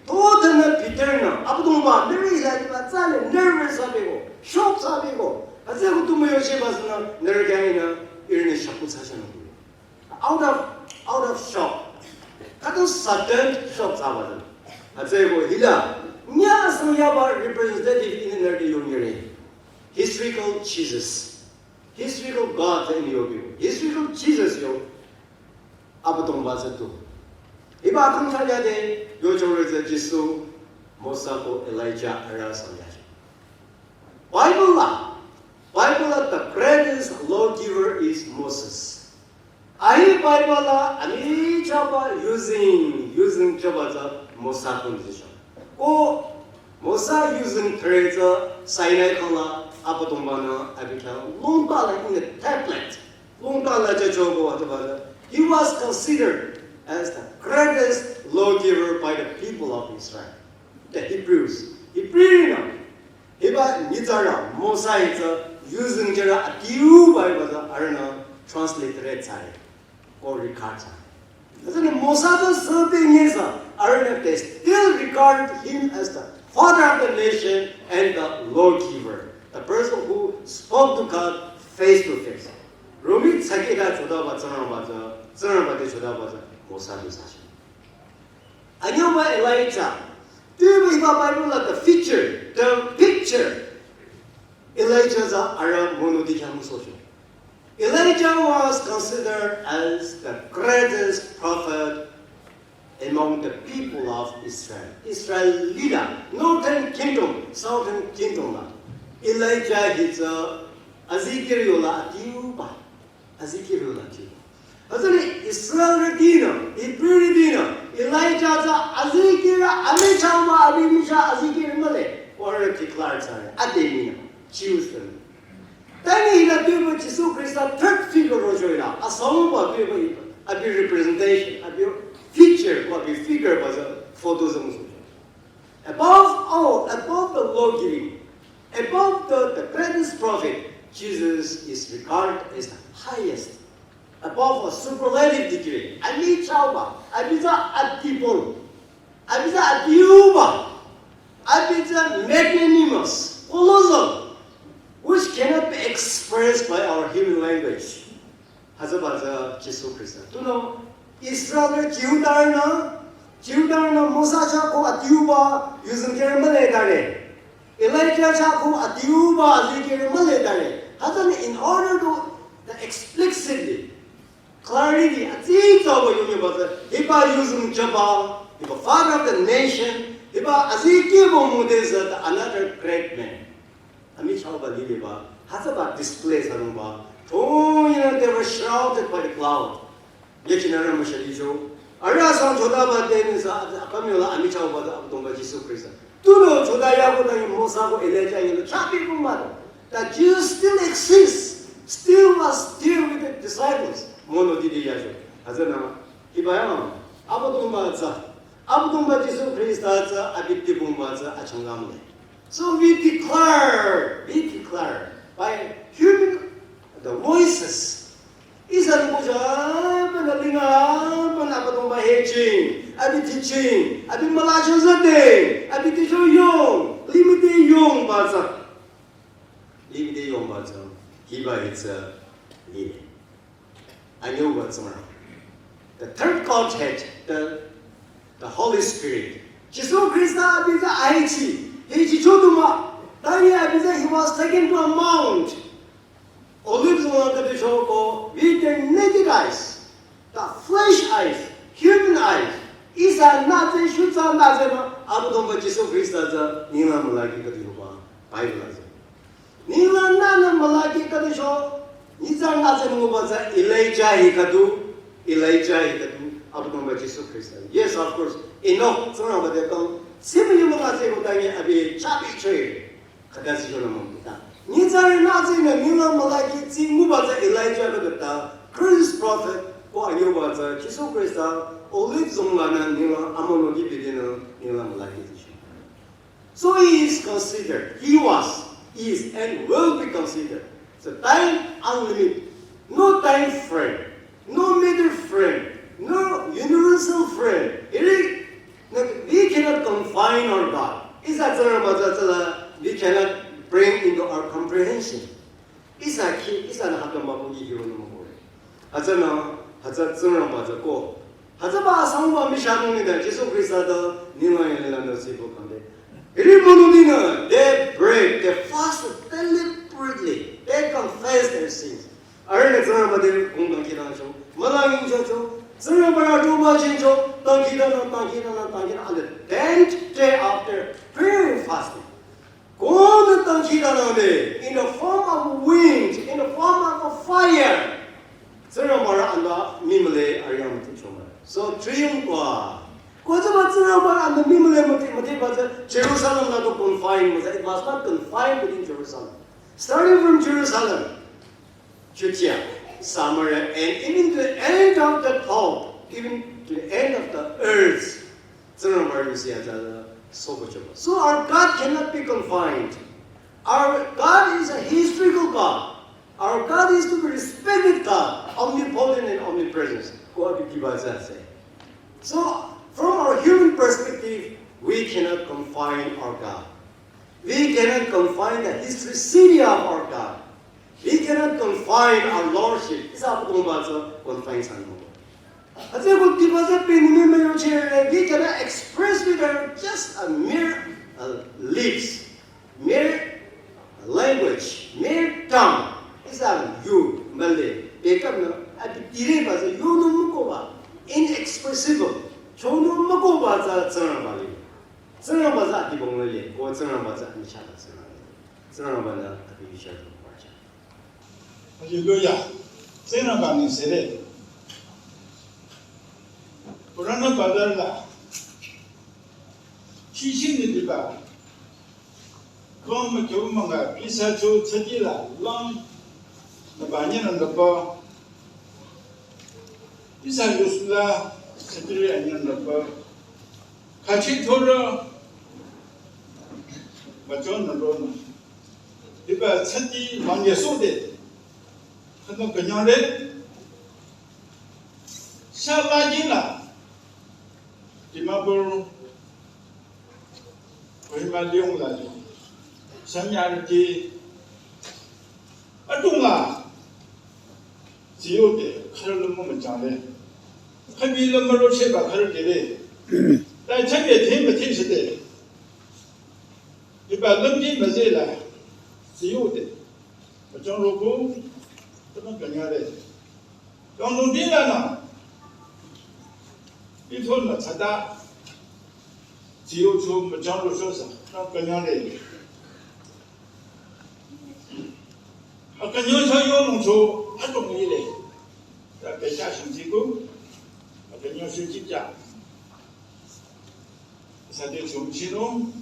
Totana Peter na, Abüdongba, nührü Elijah ba tsale, nervous abiko, shock abiko. Aze ko tumu yoche ba sana, nührü kya ina, irini shakku tsa shana. Out of, out of shock. Khütang sudden shock thsaba tsü. Atsüko hila, nya asang yaba representative ini nührü yongyere. Historical Jesus. Historical God tsü ini yongyere. Historical Jesus yo. Abüdongba tsü tu. Hiba kang thsa yade, yo chore tsü Jisu, Mosa ko Elijah arüh asang yade. Bible la, Bible la the greatest lawgiver is Moses. Ahi Bible la, amichahba using, using choba tsü Mosa kong zisho. Ko Mosa using thre tsü Sinai kala Abüdongba na abi khyang longba la in the tablet. Longba la cha chobo wa choba tsü. He was considered as the greatest lawgiver by the people of Israel. The Hebrews. Hebrew na. Hiba nyitsarü Mosa hi tsü using jera adiuba hiba tsü arühnü transliterate thsare. Ko record thsare. That's why Mosa tsü sü te nyisa arühnü they still regard him as the father of the nation and the lawgiver. The person who spoke to God face to face. Romit sakita chodaba Tsingrangba tsü, Tsingrangba te chodaba tsü Mosa du thsashi. Anyoba Elijah. Tuibo hiba Bible la the feature, the picture. Elijah tsü arüh monoti khyang müsohcho. Elijah was considered as the greatest prophet among the people of Israel. Israel lila, northern kingdom, southern kingdom la. Elijah hi tsü azikehrü yola adiuba. Azikehrü yola adiuba. Hütsüni Israelrütinü, Hebrewrütinü, Elijah tsü azikehrü amichahba abi michah azikehrü mühle. Ko arüh declare thsare. Ade mina. Jews tüm. Tani hila tuibo Jisu Khrista third figure rocho hila. Asangba tuibo abi representation, abi feature, ko abi figure ba tsü photo tsü müsohcho. Above all, above the law giving, above the, the greatest prophet, Jesus is regarded as the highest, above a superlative degree. Amichahba, abi tsü adibong, abi tsü adiuba, abi tsü magnanimous, colossal, which cannot be expressed by our human language. Hütsüba tsü Jisu Khrista. Tunüo Israelrü Jihudarünü, Jihudarünü Mosa chah ko adiuba using jera mühle tare. Elijah chah ko adiuba azikehrü mühle tare. Hütsüni in order to the explicitly, clarity, atsitsa ba yongyeba tsü, hiba using jeba, hiba father of the nation, hiba azikehbo müde tsü the another great man. Amichahba lileba, hütsüba display thsanungba. Chongyinü they were shrouded by the cloud. Yechinü arüh müshalicho. Arüh asang chodaba te nisa, akam yola amichahba tsü Abüdongba Jisu Khrista. Tunüo choda yako ta Mosa ko Elijah yinü chapi kumba. The Jews still exist, still was still with the disciples. Monoti te yacho. Hütsünü, hiba yang, Abüdongba tsü, Abüdongba Jisu Khrista tsü abi dibongba tsü achangka mühle. So we declare, we declare by human, the voices. Ihsa nguja, mana linga, mana Abüdongba heching, abi teaching, abi mülacho zade, abi teacher yong, limite yongba tsü. Limite yongba tsü, hiba hi tsü, lile. Anyoba Tsingrang. The third Godhead, the, the Holy Spirit. Jisu Khrista abi tsü ahechi, hechicho du mah. Tani abi tsü he was taken to a mount. Olive tsü wangte shoko, with the naked eyes, the flesh eyes, human eyes. Ihsa nütse shutsa nütse mah, Abüdongba Jisu Khrista tsü ninglang mülaki khüdu yoba, Bible la tsü. Ninglang nünü mülaki khüdu sho, nyitsarü nütse nguba tsü Elijah hi khüdu, Elijah hi khüdu, Abüdongba Jisu Khrista. Yes, of course, Enoch, Tsingrangba te kang, simi yuma nütse ko tani abi chapi choi. Khüta sijona mümüta. Nyitsarü nütse nü ninglang mülaki tsi nguba tsü Elijah khüdu ta, Christ prophet, ko anyoba tsü, Jisu Khrista, Olive zong lanü ninglang amono ki bidinü ninglang mülaki tsi. So he is considered, he was, is and will be considered. So time unlimited, no time frame, no matter frame, no universal frame. Iri, no, we cannot confine our God. Ihsa Tsingrangba tsü tsüla, we cannot bring into our comprehension. Ihsa ki, ihsa nü haka mabu ki hiro nü mabu. Hütsünü, hütsü Tsingrangba tsü ko. Hütsüba asangba mishanung nü da, Jisu Krista da, ninglang yale la nü sibo kande. Iri monung nü, they break, they fast deliberately, they confess their sins. Arühnü Tsingrangba te kong dangkhidangnangcho, mülangchocho, Tsingrangba rü choba chincho, dangkhidangnang, dangkhidangnang, on the tenth day after prayer and fasting. Ko nü dangkhidangnangde, in the form of wind, in the form of a fire. Tsingrangba rü anda mimüle arüh yang müti choma. So, triumph kwa. Ko tsüba Tsingrangba rü anda mimüle müti, mütiba tsü Jerusalem la du confine mütsa. It was not confined within Jerusalem. Starting from Jerusalem, Judea, Samaria, and even to the end of the globe, even to the end of the earth. Tsingrangba rü yusi aja sobo choba. So our God cannot be confined. Our God is a historical God. Our God is to be respected God, omnipotent and omnipresent. Ko abi kiba tsü se. So from our human perspective, we cannot confine our God. We cannot confine the historicity of our God. We cannot confine our lordship. Ihsa abüdongba tsü confine thsanung. Hütsüeko diba tsü pinimi müyuchire, we cannot express with our just a mere, uh, lips, mere language, mere tongue. Ihsa yu, mühle, bekap nü, abi direba tsü yu nü mükohba, inexpressible. Chonü mükohba tsü Tsingrangba le. Tsingrangba tsü adibong le, ko Tsingrangba tsü anishata Tsingrangba le. Tsingrangba nü abi yuchire. Hallelujah. Tsingrangba nü sere. Purana Bazar la. Chichi ni diba. Kong ma kyo ma nga pisa cho tsadi la lang. Na ba nyi na ba. Pisa yusla tsadi la nyi na ba. Kachi thora. Ba cho na ro na. Diba tsadi lang ye so de. Khano kanyang re. Sha la jing la. Dimapur, Kohima Liyong la jing. Samyang ki. Adung la. Ziyo de, khara lümmo müchang le. Khabi lümmo ro sheba khara de le. Tai chabi de, ma te shi de. Diba lümji müze la. Ziyo de. Müchang ro ko. Tama kanya de. Kang nung di la na. Ithon na tsada. Ziyo cho müchang ro so sa. Na kanya de. Akanyang sa yo nung cho, adong yi le. Ta pe cha shang ji ko. Akanyang sa ji cha. Sa de chung chi nung.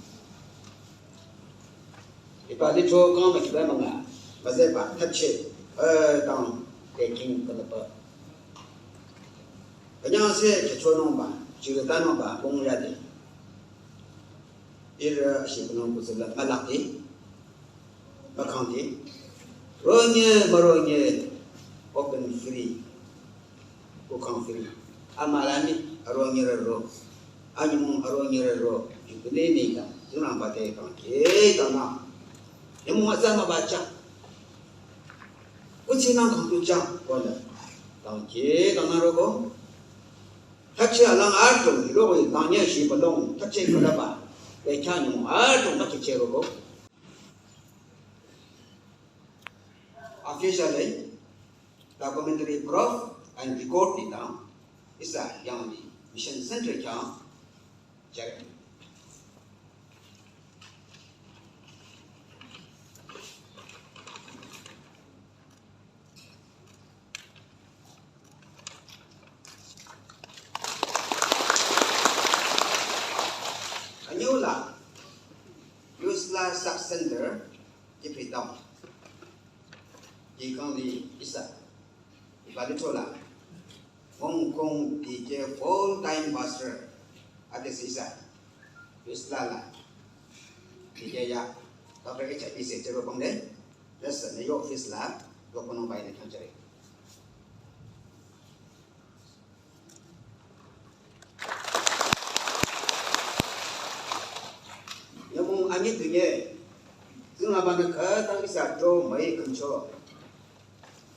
Iba litro kang ma kiba manga, ma zeba, tache, eh, dang, peking, kanapa. Kanyang se, kecho nung ba, chiri ta nung ba, bong ya de. Ira, shi kunung kusula, malak de, makang de. Ronye, maronye, open free. Ko kang free. Ama lami, aro nyere ro. Anyimong aro nyere ro. Jubile ni ta. Tsingrangba te kang ke ta na. Yemo asa ma ba cha. Ko tsinang kang tu cha. Ko la. Kang ke kang na ro ko. Tachi alang arto, ro ko kang nya shi ba long. Tachi ko la ba. Ke cha nyimong arto ma ke che ro ko. Officially, documentary proof and record ni ta, ihsa yang ni Mission Center kya, jare. Anyula, Yusla Sub Center, Jeffrey Town. Ikang ni ihsa. Iba litro la. Hong Kong D J full time pastor. Ate sisa. Yusla la. D J ya. Doctor H I P se chero bang de, nüsü nü yo office la, lo kono bai ne khyang chere. Nyümong anyi tünye, zingaba nü khütang ihsa tro mai kümcho,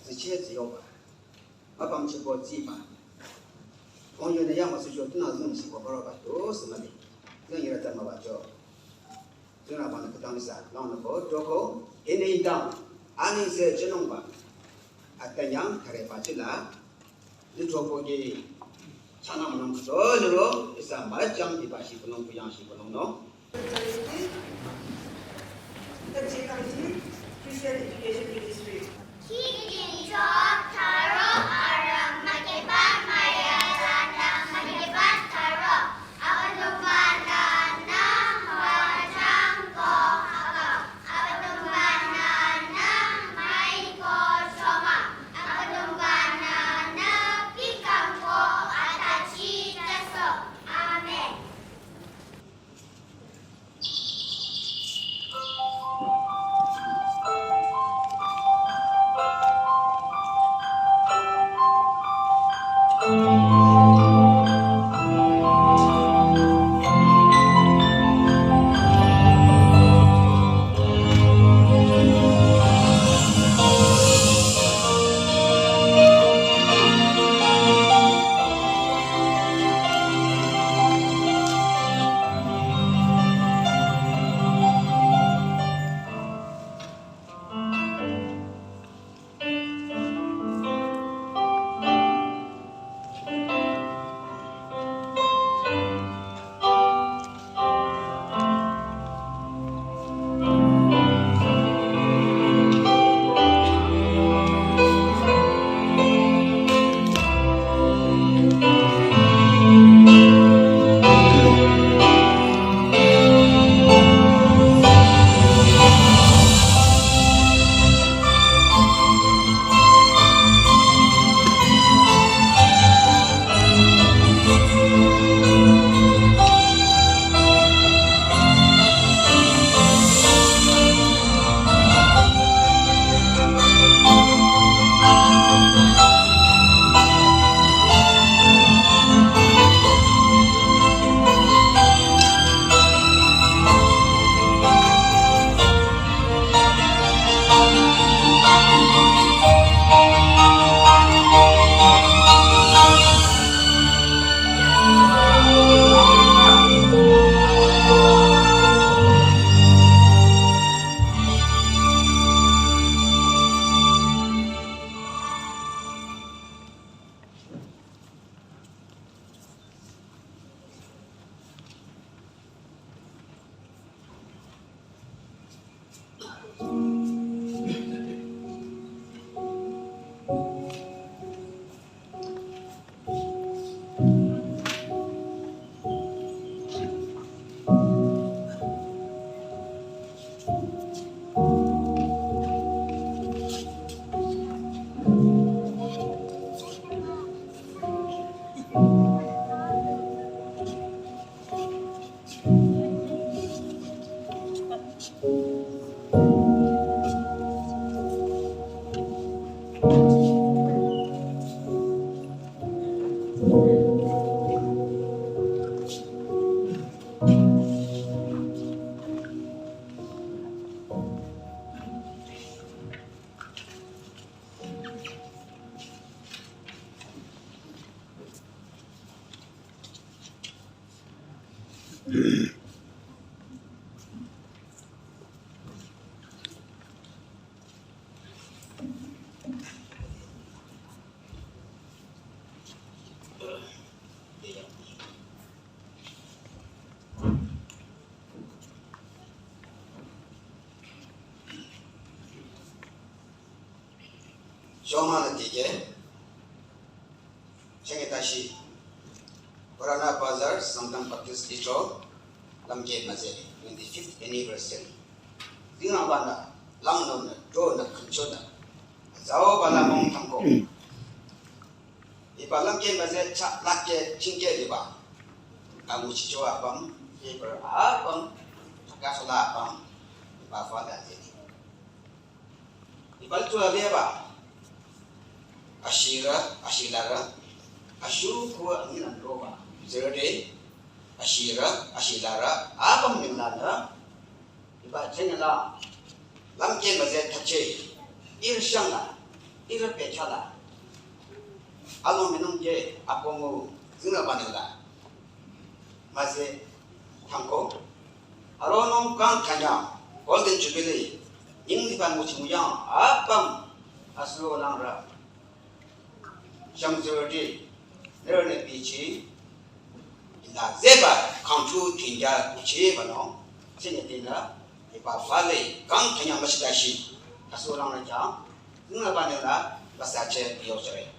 ziche ziyoba, mapam chibo ziba. Kong yone yang masu jo tuna zung sibo baro ba to sima de, zung yira tama ba jo. Zuna bana katang sa, long na ko, joko, ini indang, ani se jenong ba. Atanyang kare pachila, ni joko gi, sana manong kato, niro, isa majang di bashi punong puyang shi punong no. Christian Education Ministry. Kikyo tharo arüh mükeba müyalana mükeba tharo. Abüdongba-nü nü müwajüng ko akang. Abüdongba-nü nü müiko chomang. Abüdongba-nü nü pikang ko atbachi jüsoh. Amen. Choma na tike, chenge tashi, Purana Bazar, Sangtam Baptist Lithro, lamke maze, twenty-fifth anniversary. Dinga bana, lang no na, do na, kancho na, zao bana mong tangko. Hiba lamke maze chah lakke chingke liba. Anguchicho apüm, hiba apüm, kasola apüm. Papa da zeni. Ibal tu abeba. Ashira, ashilara. Ashu kuwa angina roba. Zerde. Ashira, ashilara. Apam nilana. Iba chenela. Lamke maze tache. Ir shangla. Ir pechala. Alo minung ke apongo. Zina banela. Maze tangko. Aronung kang kanya Golden Jubilee nying liban muchi muyang apam aslo langra. Shang zerdi nerne bichi ila zeba kangchu tingya uchi bano. Sine tina iba fale kang kanya mashitashi aslo langra ja. Nuna banela basache yo chere.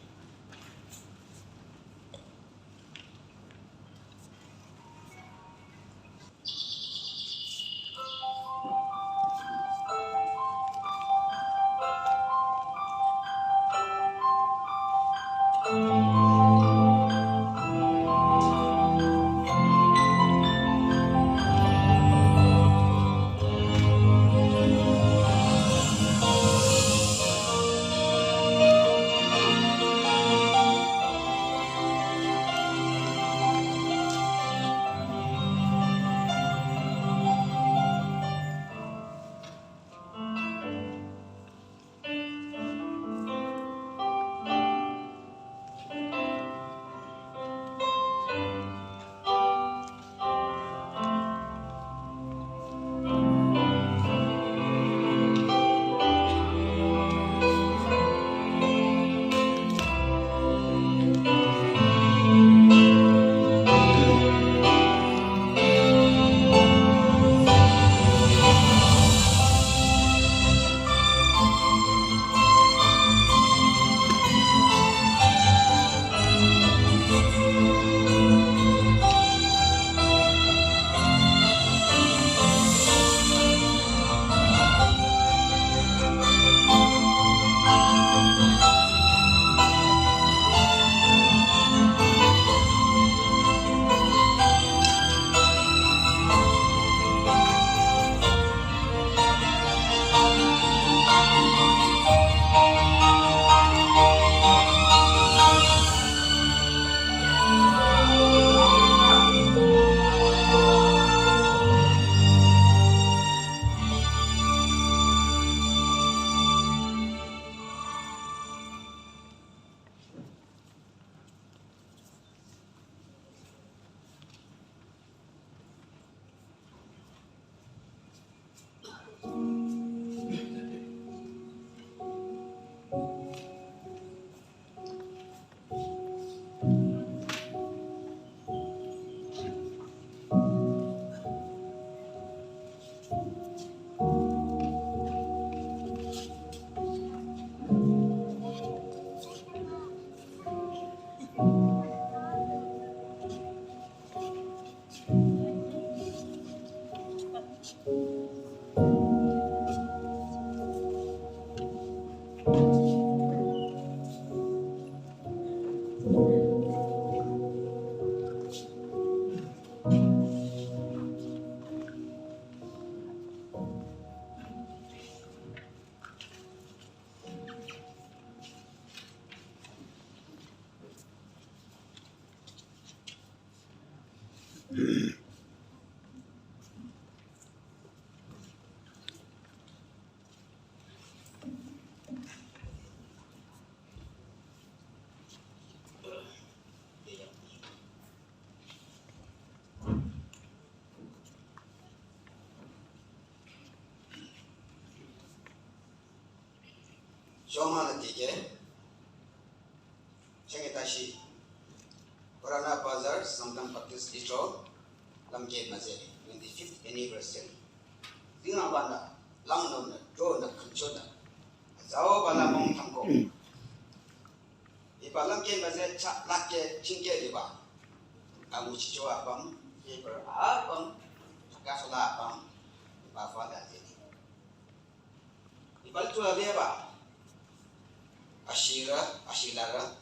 Shomana tike, chenge tashi, Purana Bazar, Sangtam Baptist Lithro, lamke maze, twenty-fifth anniversary. Zinga bana, langno na, dro na, kancho na, zao bana mong tangko. Iba lamke maze, cha, lake, chingke liba. Amu chicho apam, paper apam, chakasola apam, iba fada zeni. Ibal tu abeba. Ashira, ashilara.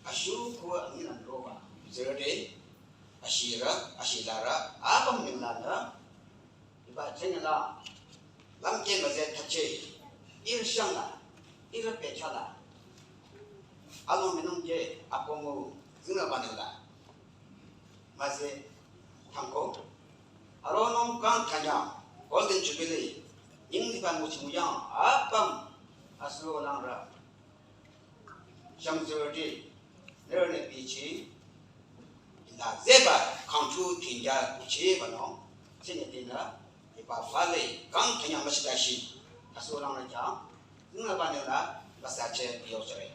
Ashu kuwa angina roba. Zerde. Ashira, ashilara. Apam nilana. Iba chenela. Lamke müze thapche, ihrü shangla, ihrü pehchala. Alo menung ke akomu zingla banela. Müze thangko. Aro nung kang kanya, Golden Jubilee, ying liban muchi muyang, apam, aslo langra. Shang zero di, nere ne bichi, la zeba, kangchu tinja, uchi bano, sini tinda, iba fale, kang kanya mashita shi, aslo langra ja, nuna banela, basache, yo chere.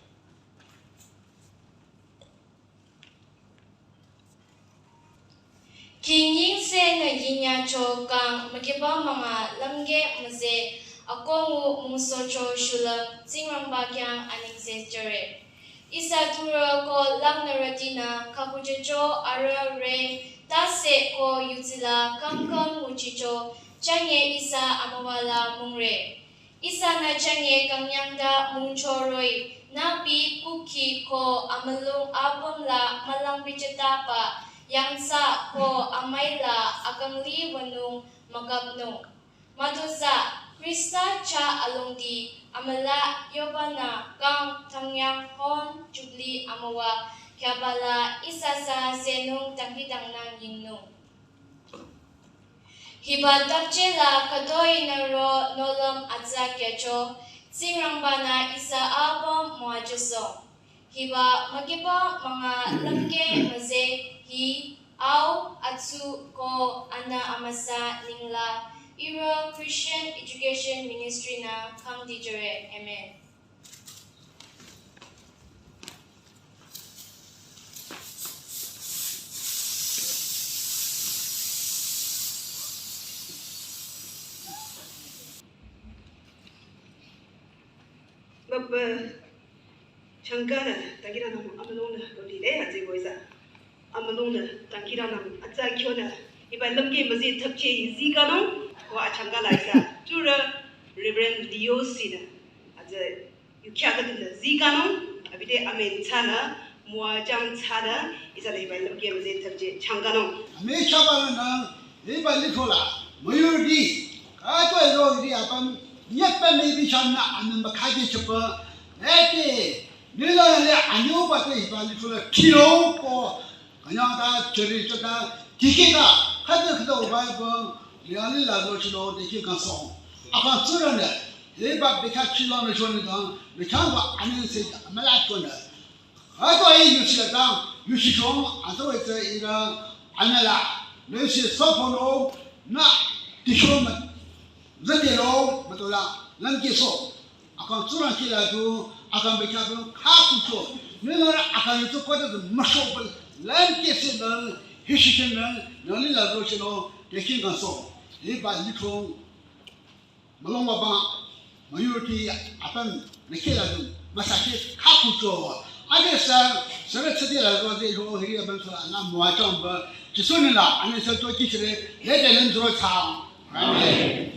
King yingse nü yingyacho kang mükiba manga lamke müze akongu mungsocho shulüm Tsingrangba khyang anengse jüre. Ihsa turü ko langnürütinü kakujecho arüh re tase ko yutsila kangkang nguchicho chanye ihsa amüwala mungre. Ihsanü chanye kangyangda mungchoroi, nüpi kuki ko amülung apümla mülangbichitaba, yangthsa ko amüila akangli wünung mükapnung. Madosa, Khrista chah alongdi, amüla yobanü kang thangyang hon jubli amüwa, khyabala ihsa sü senung dangkhidangnang yingnung. Hiba thapchela khütoi nüro nohlüm atsa kyacho, Tsingrangba-nü ihsa apüm müwajüsoh. Hiba mükiba manga lamke müze hi au atsu ko anü amüsa ningla ihrü Christian Education Ministry-nü khangdi jüre. Amen. Baba, changkanü, dangkhidangnang amülongnü, lodi le, azi boiza. Amülongnü, dangkhidangnang, atsa kyonü, hiba lamke müze thapche zi kanung, ko achangka la ihsa, turü Reverend Leo Sinü, azi yukhya khüdunü zi kanung, abide amen thsanü, müwajüng thsanü, ihsa le hiba lamke müze thapche changkanung. Amen chabanü, hiba lithola, müyurdi, kato ero di apüm, nyepe mübi chanü, amen bakhaji chapa, ete, nila le anyo bate hiba lithola, kilo ko, kanyang ta, cheri chata, tiki ta, khata khata ubai ko, liali la lo chilo, tiki kaso. Apa tsurane, hiba beka chilo ne choni dang, beka wa amen se, amala chona. Ato ai yusi la dang, yusi chong, ato ai tse ira, amala, le si sopono, na, tishoma, zedelo, matola, lamke so. Akang tsurang kila du, akang beka du, khakucho. Nila akang yuto kota du, masho bal, lamke se dang, hishi chen dang, nila lo chino, tiki kaso. Hiba litho, mülung baba, müyurdi apüm nü kila du, müsakhi khakucho. Ade sa, sere tsedi la zo de ho hiri apüm sa na müwajüng ba, Jisu nila, ane sa to kichere, le de len zo cha. Amen.